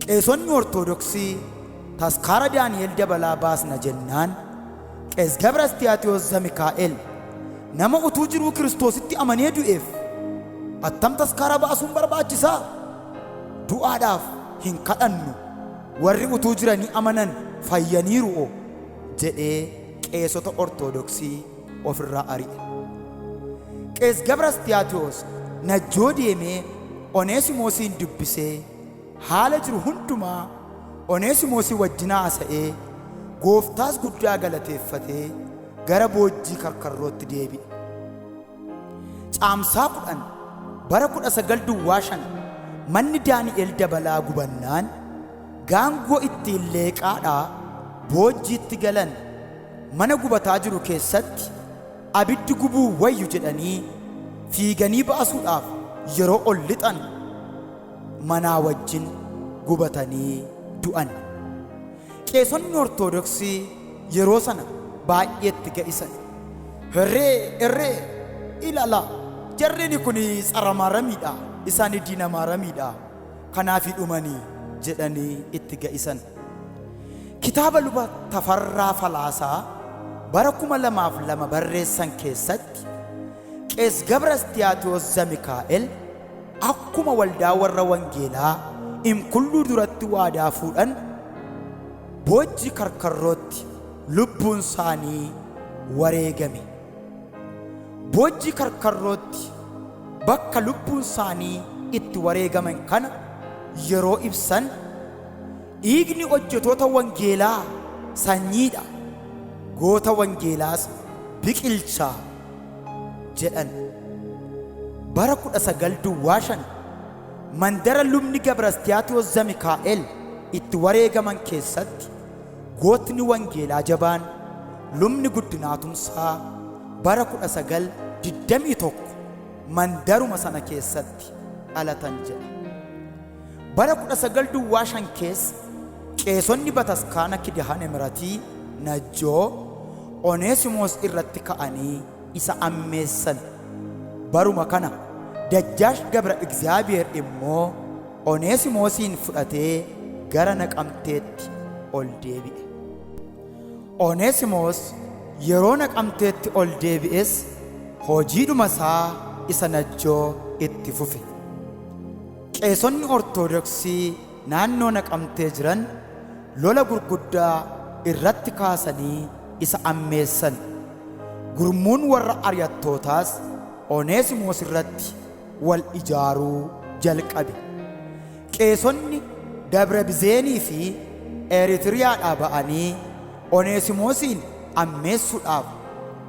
Qeesonni Ortodoksii taskaara Daani'eel Dabalaa baasna jennaan Qees Gabra Istiyaatiyoos Zamikaa'el nama utuu jiruu Kiristoositti amanee du'eef attam taskaara baasuun barbaachisaa? Du'aadhaaf hin kadhannu, warri utuu jiranii amanan fayyaniiru'o jedhee qeesota Ortodoksii ofirraa ari'e. Qees Gabra Istiyaatiyoos Najjoo deemee Oneesimoosiin dubbisee haala jiru hundumaa Oneesimoosii wajjin haasa'ee Gooftaas guddaa galateeffatee gara Boojjii Karkarrootti deebi'e. Caamsaa 10 bara 19 duwwaa 5 manni Daani'el Dabalaa gubannaan gaangoo ittiin Leeqaadhaa Boojjiitti galan mana gubataa jiru keessatti abiddi gubuu wayyu jedhanii fiiganii baasuudhaaf yeroo ol lixan manaa wajjin gubatanii du'an. Qeesonni Ortodoksii yeroo sana baay'eetti ga'isan. Herree, herree, ilala, jarreni kun tsara maaramiidha, isaani diina maaramiidha, kanaafi dhumani jedhanii itti ga'isan. Kitaaba Luba Tafarraa Falaasaa bara 2002 barreessan keessatti Qees Gabra Istiyaatiyoos Zamikaa'el akkuma waldaa warra wangeelaa Imkulluu duratti waadaa fuudhan Boojji Karkarrootti lubbuun saanii wareegame. Boojji Karkarrootti bakka lubbuun saanii itti wareegaman kana yeroo ibsan Dhiigni hojjetoota wangeelaa sanyiidha, goota wangeelaas biqilcha jedhan. Bara 19 duwwaa 5 mandara Lubni Gabrastiyaatiyoos Zamikaa'el itti wareegaman keessatti gootni wangeelaa jabaan Lubni Guddinaa Tumsaa bara 1921 mandaruma sana keessatti dhalatan jedha. Bara 19 duwwaa 5 keessa qeesonni bataskaana Kidahane Miratii Najjoo Oneesimoos irratti ka'anii isa ammeessan. Baruma kana Dajjaash Gabra Igzaabiheer immoo Oneesimoosiin fudhatee gara Naqamteetti ol deebi'e. Oneesimoos yeroo Naqamteetti ol deebi'es hojiidhuma isaa isa Najjoo itti fufe. Qeesonni Ortodoksii naannoo Naqamtee jiran lola gurguddaa irratti kaasanii isa ammeessan. Gurmuun warra ari'attootaas Oneesimoos irratti wal ijaaruu jalqabe. Qeesonni Dabra Bizeenii fi Eritiriyaadhaa ba'anii Oneesimoosiin ammeessuudhaaf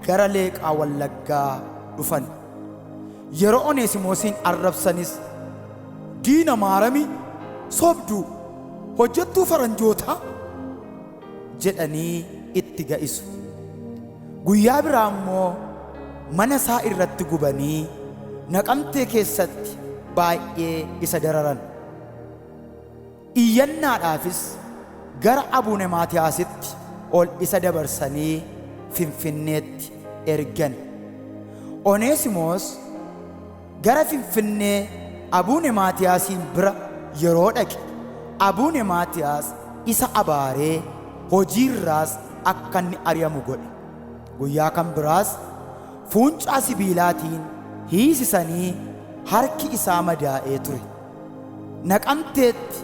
gara Leeqaa Wallaggaa dhufan. Yeroo Oneesimoosiin arrabsanis, Diina maaramii, sobduu, hojjettuu faranjootaa jedhanii itti ga'isu. Guyyaa biraa immoo mana isaa irratti gubanii Naqamtee keessatti baay'ee isa dararan. Iyyannaadhaafis gara Abune Maatiyaasitti ol isa dabarsanii Finfinneetti ergan. Oneesimoos gara Finfinnee Abune Maatiyaasiin bira yeroo dhaqe Abune Maatiyaas isa abaaree hojiirraas akka inni ari'amu godhe. Guyyaa kan biraas fuuncaa sibiilaatiin hiisisanii harki isaa madaa'ee ture. Naqamteetti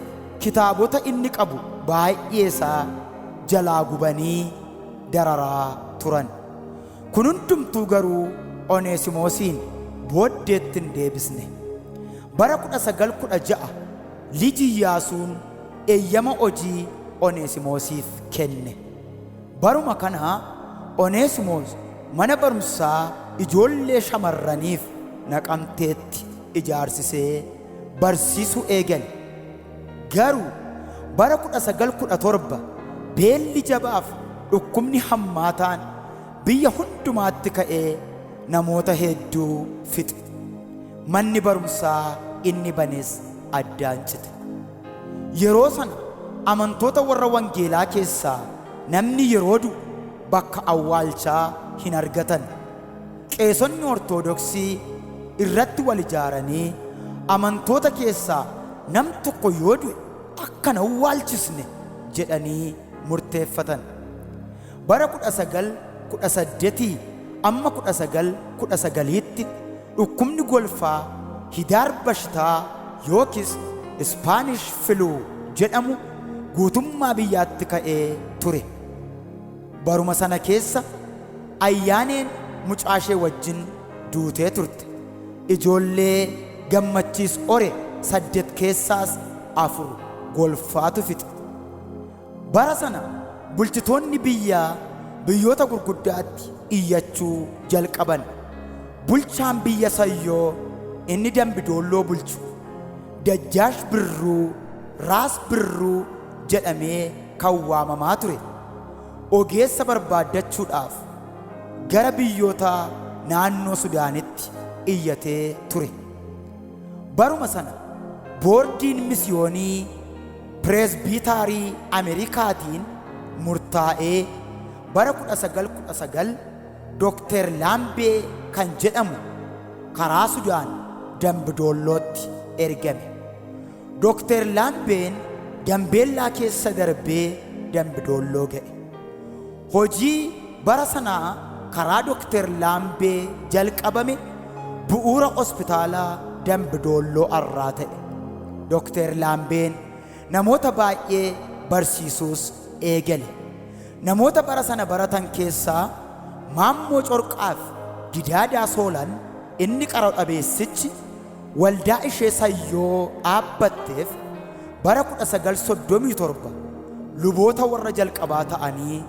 kitaabota inni qabu baay'eesaa jalaa gubanii dararaa turan. Kun hundumtuu garuu Oneesimoosiin booddeetti hin deebisne. Bara 1916 Lij Iyyaasuun eeyyama hojii Oneesimoosiif kenne. Baruma kana Oneesimoos mana barumsaa ijoollee shamarraniif Naqamteetti ijaarsisee barsiisuu eegale. Garuu bara 1917 beelli jabaaf dhukkubni hammaataan biyya hundumaatti ka'ee namoota hedduu fixe. Manni barumsaa inni banes addaan cite. Yeroo sana amantoota warra wangeelaa keessaa namni yeroo du'u bakka awwaalchaa hin argatan. Qeesonni Ortodoksii irratti wal ijaaranii amantoota keessaa nam tokko yoo du'e akka hin awwaalchisne jedhanii murteeffatan. Bara 1918 amma 1919tti dhukkubni golfaa Hidaar Bashitaa yookiis Ispaanish Filuu jedhamu guutummaa biyyaatti ka'ee ture. Baruma sana keessa Ayyaaneen mucaashee wajjin duutee turte. Ijoollee Gammachiis hore saddet keessaas afur golfaatu fixe. Bara sana bulchitoonni biyyaa biyyoota gurguddaatti iyyachuu jalqaban. Bulchaan biyya Sayyoo inni Dambidoolloo bulchu Dajjaash Birruu, Raas Birruu, jedhamee kan waamamaa ture ogeessa barbaaddachuudhaaf gara biyyoota naannoo Sudaanitti iyyatee ture. Baruma sana Boordiin Misiyoonii Pireesbiitaarii Ameerikaatiin murtaa'ee bara 1919 Dokteer Laambee kan jedhamu karaa Sudaan Dambidoollootti ergame. Dokteer Laambeen Gambeellaa keessa darbee Dambidoolloo ga'e. Hojii bara sanaa karaa Dokteer Laambee jalqabame bu'uura Hospitaala Dambidoolloo har'aa ta'e. Dokteer Laambeen namoota baay'ee barsiisuus eegale. Namoota bara sana baratan keessaa Maammoo Corqaa fi Gidaadaa Soolan inni qaro dhabeessichi waldaa ishee Sayyoo dhaabbatteef bara 1937 luboota warra jalqabaa ta'anii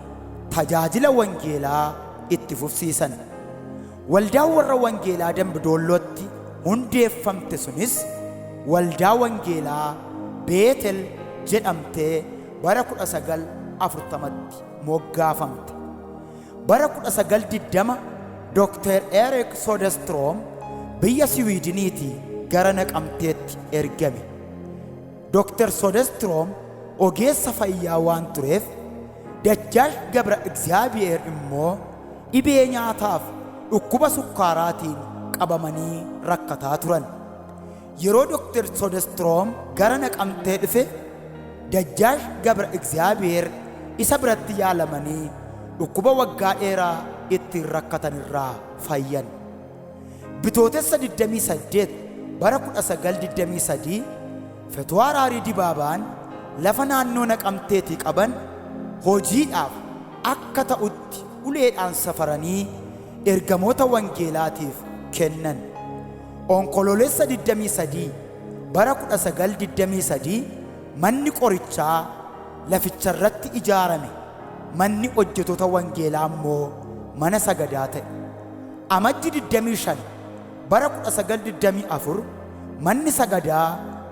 tajaajila wangeelaa itti fufsiisan. Waldaan warra wangeelaa Dambidoollootti hundeeffamte sunis Waldaa Wangeelaa Beetel jedhamtee bara 1940tti moggaafamte. Bara 1920 Dokteer Erik Soderstrom biyya Siwiidiniitii gara Naqamteetti ergame. Doktar Soderstrom ogeessa fayyaa waan tureef, Dajjaash Gabra Igzaabi'eer immoo dhibee nyaataaf dhukkuba sukkaaraatiin qabamanii rakkataa turan. Yeroo Doktar Soderstrom gara Naqamtee dhufe, Dajjaash Gabra Igzaabi'eer isa biratti yaalamanii dhukkuba waggaa dheeraa ittiin rakkatan irraa fayyan. Bitootessa 28 bara 1923 Fetwaaraarii Dibaabaan lafa naannoo Naqamteetii qaban hojiidhaaf akka ta'utti uleedhaan safaranii ergamoota wangeelaatiif kennan. Onkoloolessa 23 bara 1923 manni qorichaa laficharratti ijaarame, manni hojjetoota wangeelaa immoo mana sagadaa ta'e. Amajji 25 bara 1924 manni sagadaa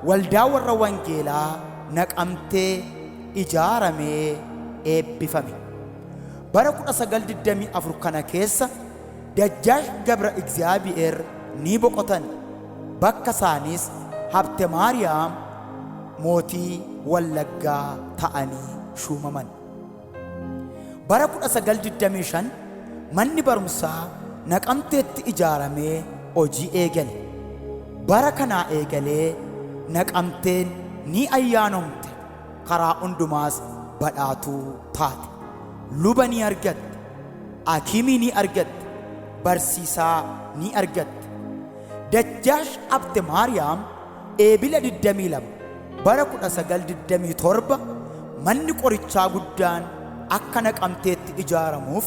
Waldaa Warra Wangeelaa Naqamtee ijaaramee eebbifame. Bara 1924 kana keessa Dajjaash Gabra Igziyaabi'eer ni boqotan. Bakka isaaniis Habte Maariyaam mootii Wallaggaa ta'anii shuumaman. Bara 1925 manni barumsaa Naqamteetti ijaaramee hojii eegale. Bara kanaa eegalee Naqamteen ni ayyaanomte, karaa hundumaas badhaatuu taate. Luba ni argatte, Hakimii ni argatte, barsiisaa ni argatte. Dajjaash Habte Maariyaam Eebila 22 bara 1927 manni qorichaa guddaan akka Naqamteetti ijaaramuuf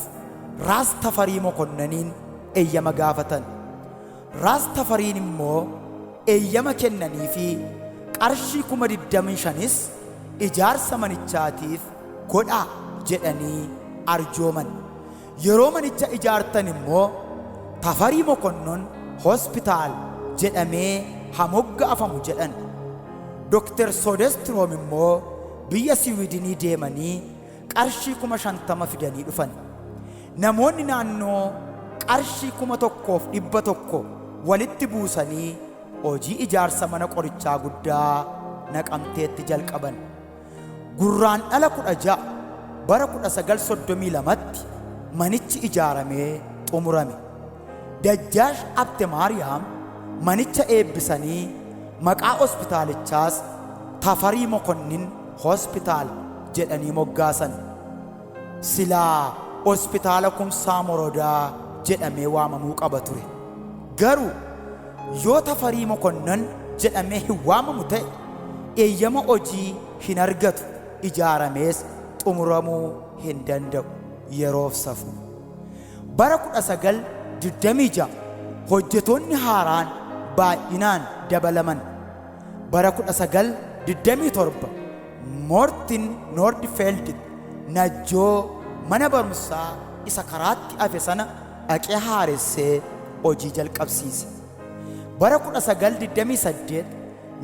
Raas Tafarii Mokonnaniin eyyama gaafatan. Raas Tafariin immoo eyyama kennaniifii qarshii 25,000s ijaarsa manichaatiif godhaa jedhanii arjooman. Yeroo manicha ijaartan immoo Tafarii Mokonnon Hospital jedhamee ha moggaafamu jedhan. Dr. Soodestiroom immoo biyya Siwiidinii deemanii qarshii 50,000 fidanii dhufan. Namoonni naannoo qarshii 1,100 walitti buusanii hojii ijaarsa mana qorichaa guddaa Naqamteetti jalqaban. Gurraandhala 16 bara 1932tti manichi ijaaramee xumurame. Dajjaash Habtemaariyaam manicha eebbisanii maqaa hospitaalichaas Tafarii Mokonnin Hospital jedhanii moggaasan. Silaa Hospitaala Kumsaa Morodaa jedhamee waamamuu qaba ture. Garuu yoo Tafarii Mokonnon jedhamee hin waamamu ta'e eeyyama hojii hin argatu, ijaaramees xumuramuu hin danda'u. Yeroof safuu. Bara 1926 hojjetoonni haaraan baay'inaan dabalaman. Bara 1927 Moortin Noordfeldt Najjoo mana barumsaa isa karaatti hafe sana dhaqee haaressee hojii jalqabsiise. Bara 1928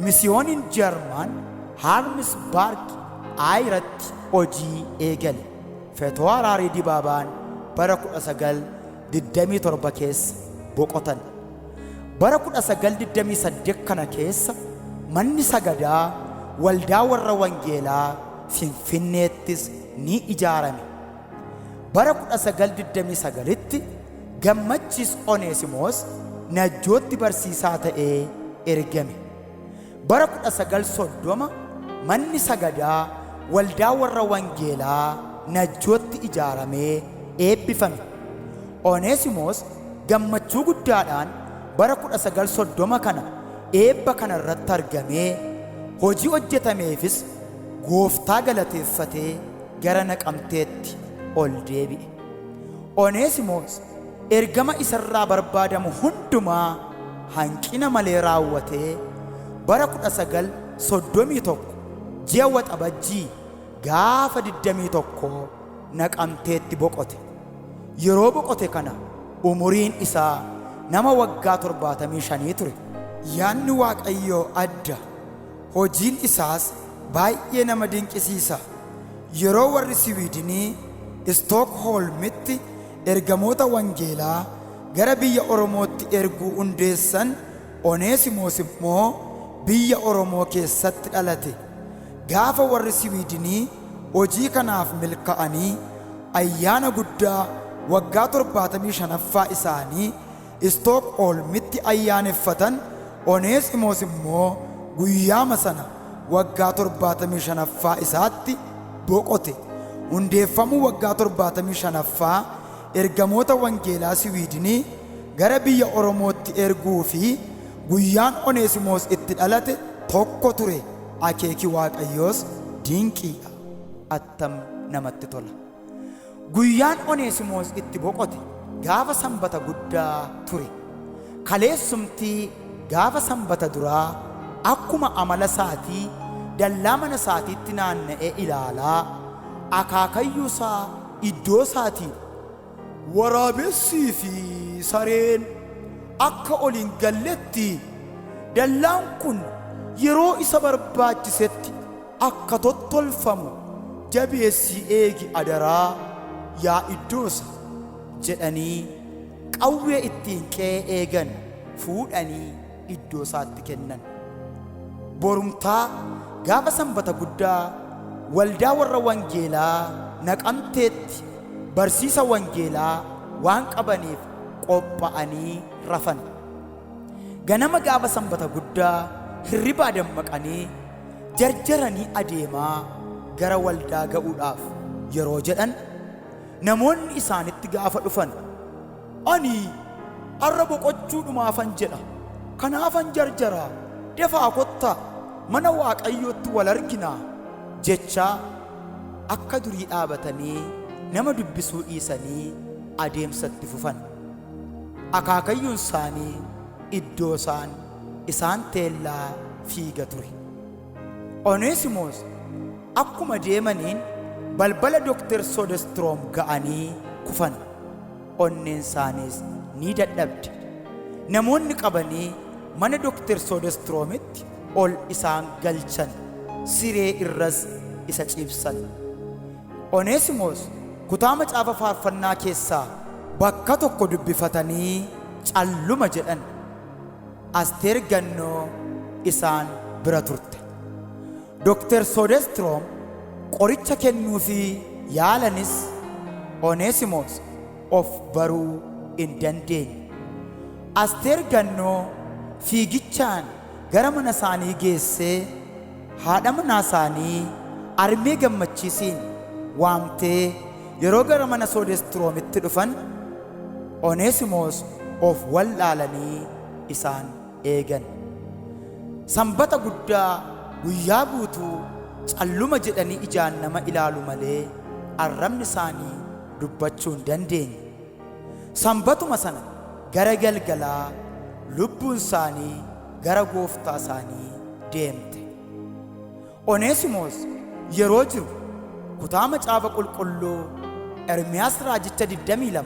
Misiyooniin Jarman Haarmisbarg Aayiratti hojii eegale. Fetooaraarii Dibaabaan bara 1927 keessa boqotan. Bara 1928 kana keessa manni sagadaa Waldaa Warra Wangeelaa Finfinneettis ni ijaarame. Bara 1929tti Gammachiis Oneesimoos Najjootti barsiisaa ta'ee ergame. Bara 1930 manni sagadaa Waldaa Warra Wangeelaa Najjootti ijaaramee eebbifame. Oneesimoos gammachuu guddaadhaan bara 1930 kana eebba kana irratti argamee hojii hojjetameefis Gooftaa galateeffatee gara Naqamteetti ol deebi'e. Oneesimoos ergama isarraa barbaadamu hundumaa hanqina malee raawwatee bara 1931 ji'a Waxabajjii gaafa 21 Naqamteetti boqote. Yeroo boqote kana umuriin isaa nama waggaa 75 ture. Yaadni Waaqayyoo adda, hojiin isaas baay'ee nama dinqisiisa. Yeroo warri Siwiidinii Istookhoolmitti ergamoota wangeelaa gara biyya Oromootti erguu hundeessan Oneesimoos immoo biyya Oromoo keessatti dhalate. Gaafa warri Siwiidinii hojii kanaaf milka'anii ayyaana guddaa waggaa 75ffaa isaanii Istookhoolmitti ayyaaneffatan Oneesimoos immoo guyyaama sana waggaa 75ffaa isaatti boqote. Hundeeffamuu waggaa 75ffaa ergamoota wangeelaa Siwiidinii gara biyya Oromootti erguu fi guyyaan Oneesimoos itti dhalate tokko ture. Akeeki Waaqayyoos dinqiidha. Attam namatti tola! Guyyaan Oneesimoos itti boqote gaafa Sanbata Guddaa ture. Kaleessumti gaafa Sanbata duraa akkuma amala isaatii dallaa mana isaatiitti naanna'ee ilaalaa akaakayyuu isaa iddoo isaatiin, Waraabessii fi sareen akka ol hin galletti dallaan kun yeroo isa barbaachisetti akka tottolfamu jabeessii eegi adaraa yaa iddoosa jedhanii qawwee ittiin qe'ee eegan fuudhanii iddoo isaatti kennan. Borumtaa gaafa sanbata guddaa waldaa warra wangeelaa Naqamteetti barsiisa wangeelaa waan qabaniif qopha'anii rafan. Ganama gaafa sanbata guddaa hirribaa dammaqanii jarjaranii adeemaa gara waldaa ga'uudhaaf yeroo jedhan namoonni isaanitti gaafa dhufan, ani har'a boqochuudhumaafan jedha, kanaafan jarjaraa, dafaa kottaa mana Waaqayyootti wal arginaa jechaa akka durii dhaabatanii nama dubbisuu dhiisanii adeemsatti fufan. Akaakayyuun isaanii iddoo isaan isaan teellaa fiiga ture. Oneesimoos akkuma deemaniin balbala Dr. Soodestroom ga'anii kufan. Onneen isaaniis ni dadhabde. Namoonni qabanii mana Dr. Soodestroomitti ol isaan galchan. Siree irras isa ciibsan. Oneesimoos kutaa macaafa faarfannaa keessaa bakka tokko dubbifatanii calluma jedhan. Asteer Gannoo isaan bira turte. Dr. Soodestroom qoricha kennuufii yaalanis Oneesimoos of baruu hin dandeenye. Asteer Gannoo fiigichaan gara mana isaanii geessee haadha manaa isaanii armee gammachiisiin waamtee yeroo gara mana Soodestiroomitti dhufan Oneesimoos of wallaalanii isaan eegan. Sanbata guddaa guyyaa guutuu calluma jedhanii ijaan nama ilaalu malee arrabni isaanii dubbachuu hin dandeenye. Sanbatuma sana gara galgalaa lubbuun isaanii gara gooftaa isaanii deemte. Oneesimoos yeroo jiru kutaa macaafa qulqulluu Ermiyaas raajicha 22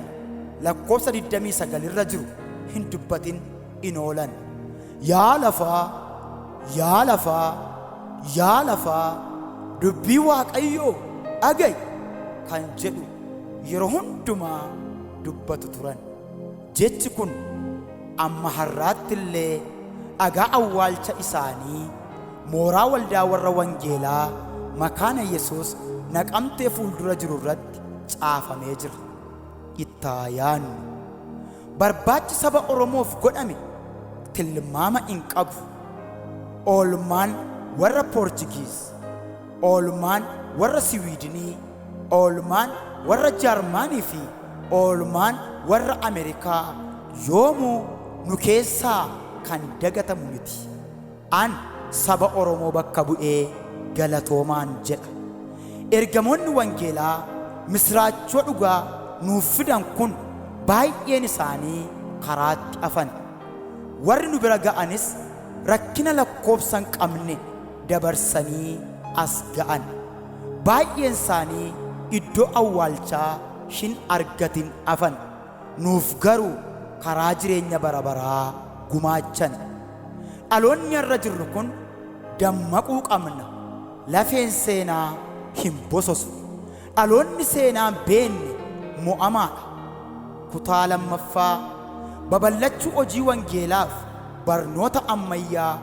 lakkoofsa 29 irra jiru hin dubbatin in oolan. Yaa lafaa, yaa lafaa, yaa lafaa, dubbii Waaqayyoo dhaga'i kan jedhu yeroo hundumaa dubbatu turan. Jechi kun amma har'aatti illee dhagaa awwaalcha isaanii mooraa waldaa warra wangeelaa makaana Yesuus Naqamtee fuuldura jiru irratti caafamee jira. Ittaa yaannu. Barbaachi saba Oromoof godhame tilmaama hin qabu. Oolmaan warra Poorchugiiz, oolmaan warra Siwiidinii, oolmaan warra Jaarmaanii fi oolmaan warra Ameerikaa yoomuu nu keessaa kan dagatamu miti. An saba Oromoo bakka bu'ee galatoomaan jedha. Ergamoonni wangeelaa misiraachoo dhugaa nuuf fidan kun baay'een isaanii karaatti hafan. Warri nu bira ga'anis rakkina lakkoobsa hin qabne dabarsanii as ga'an. Baay'een isaanii iddoo awwaalchaa hin argatin hafan. Nuuf garuu karaa jireenya bara baraa gumaachan. Dhaloonni har'a jirru kun dammaquu qabna. Lafeen seenaa hin bososu. Dhaloonni seenaa hin beekne mo'amaadha. Kutaa 2ffaa Babal'achuu hojii wangeelaaf barnoota ammayyaa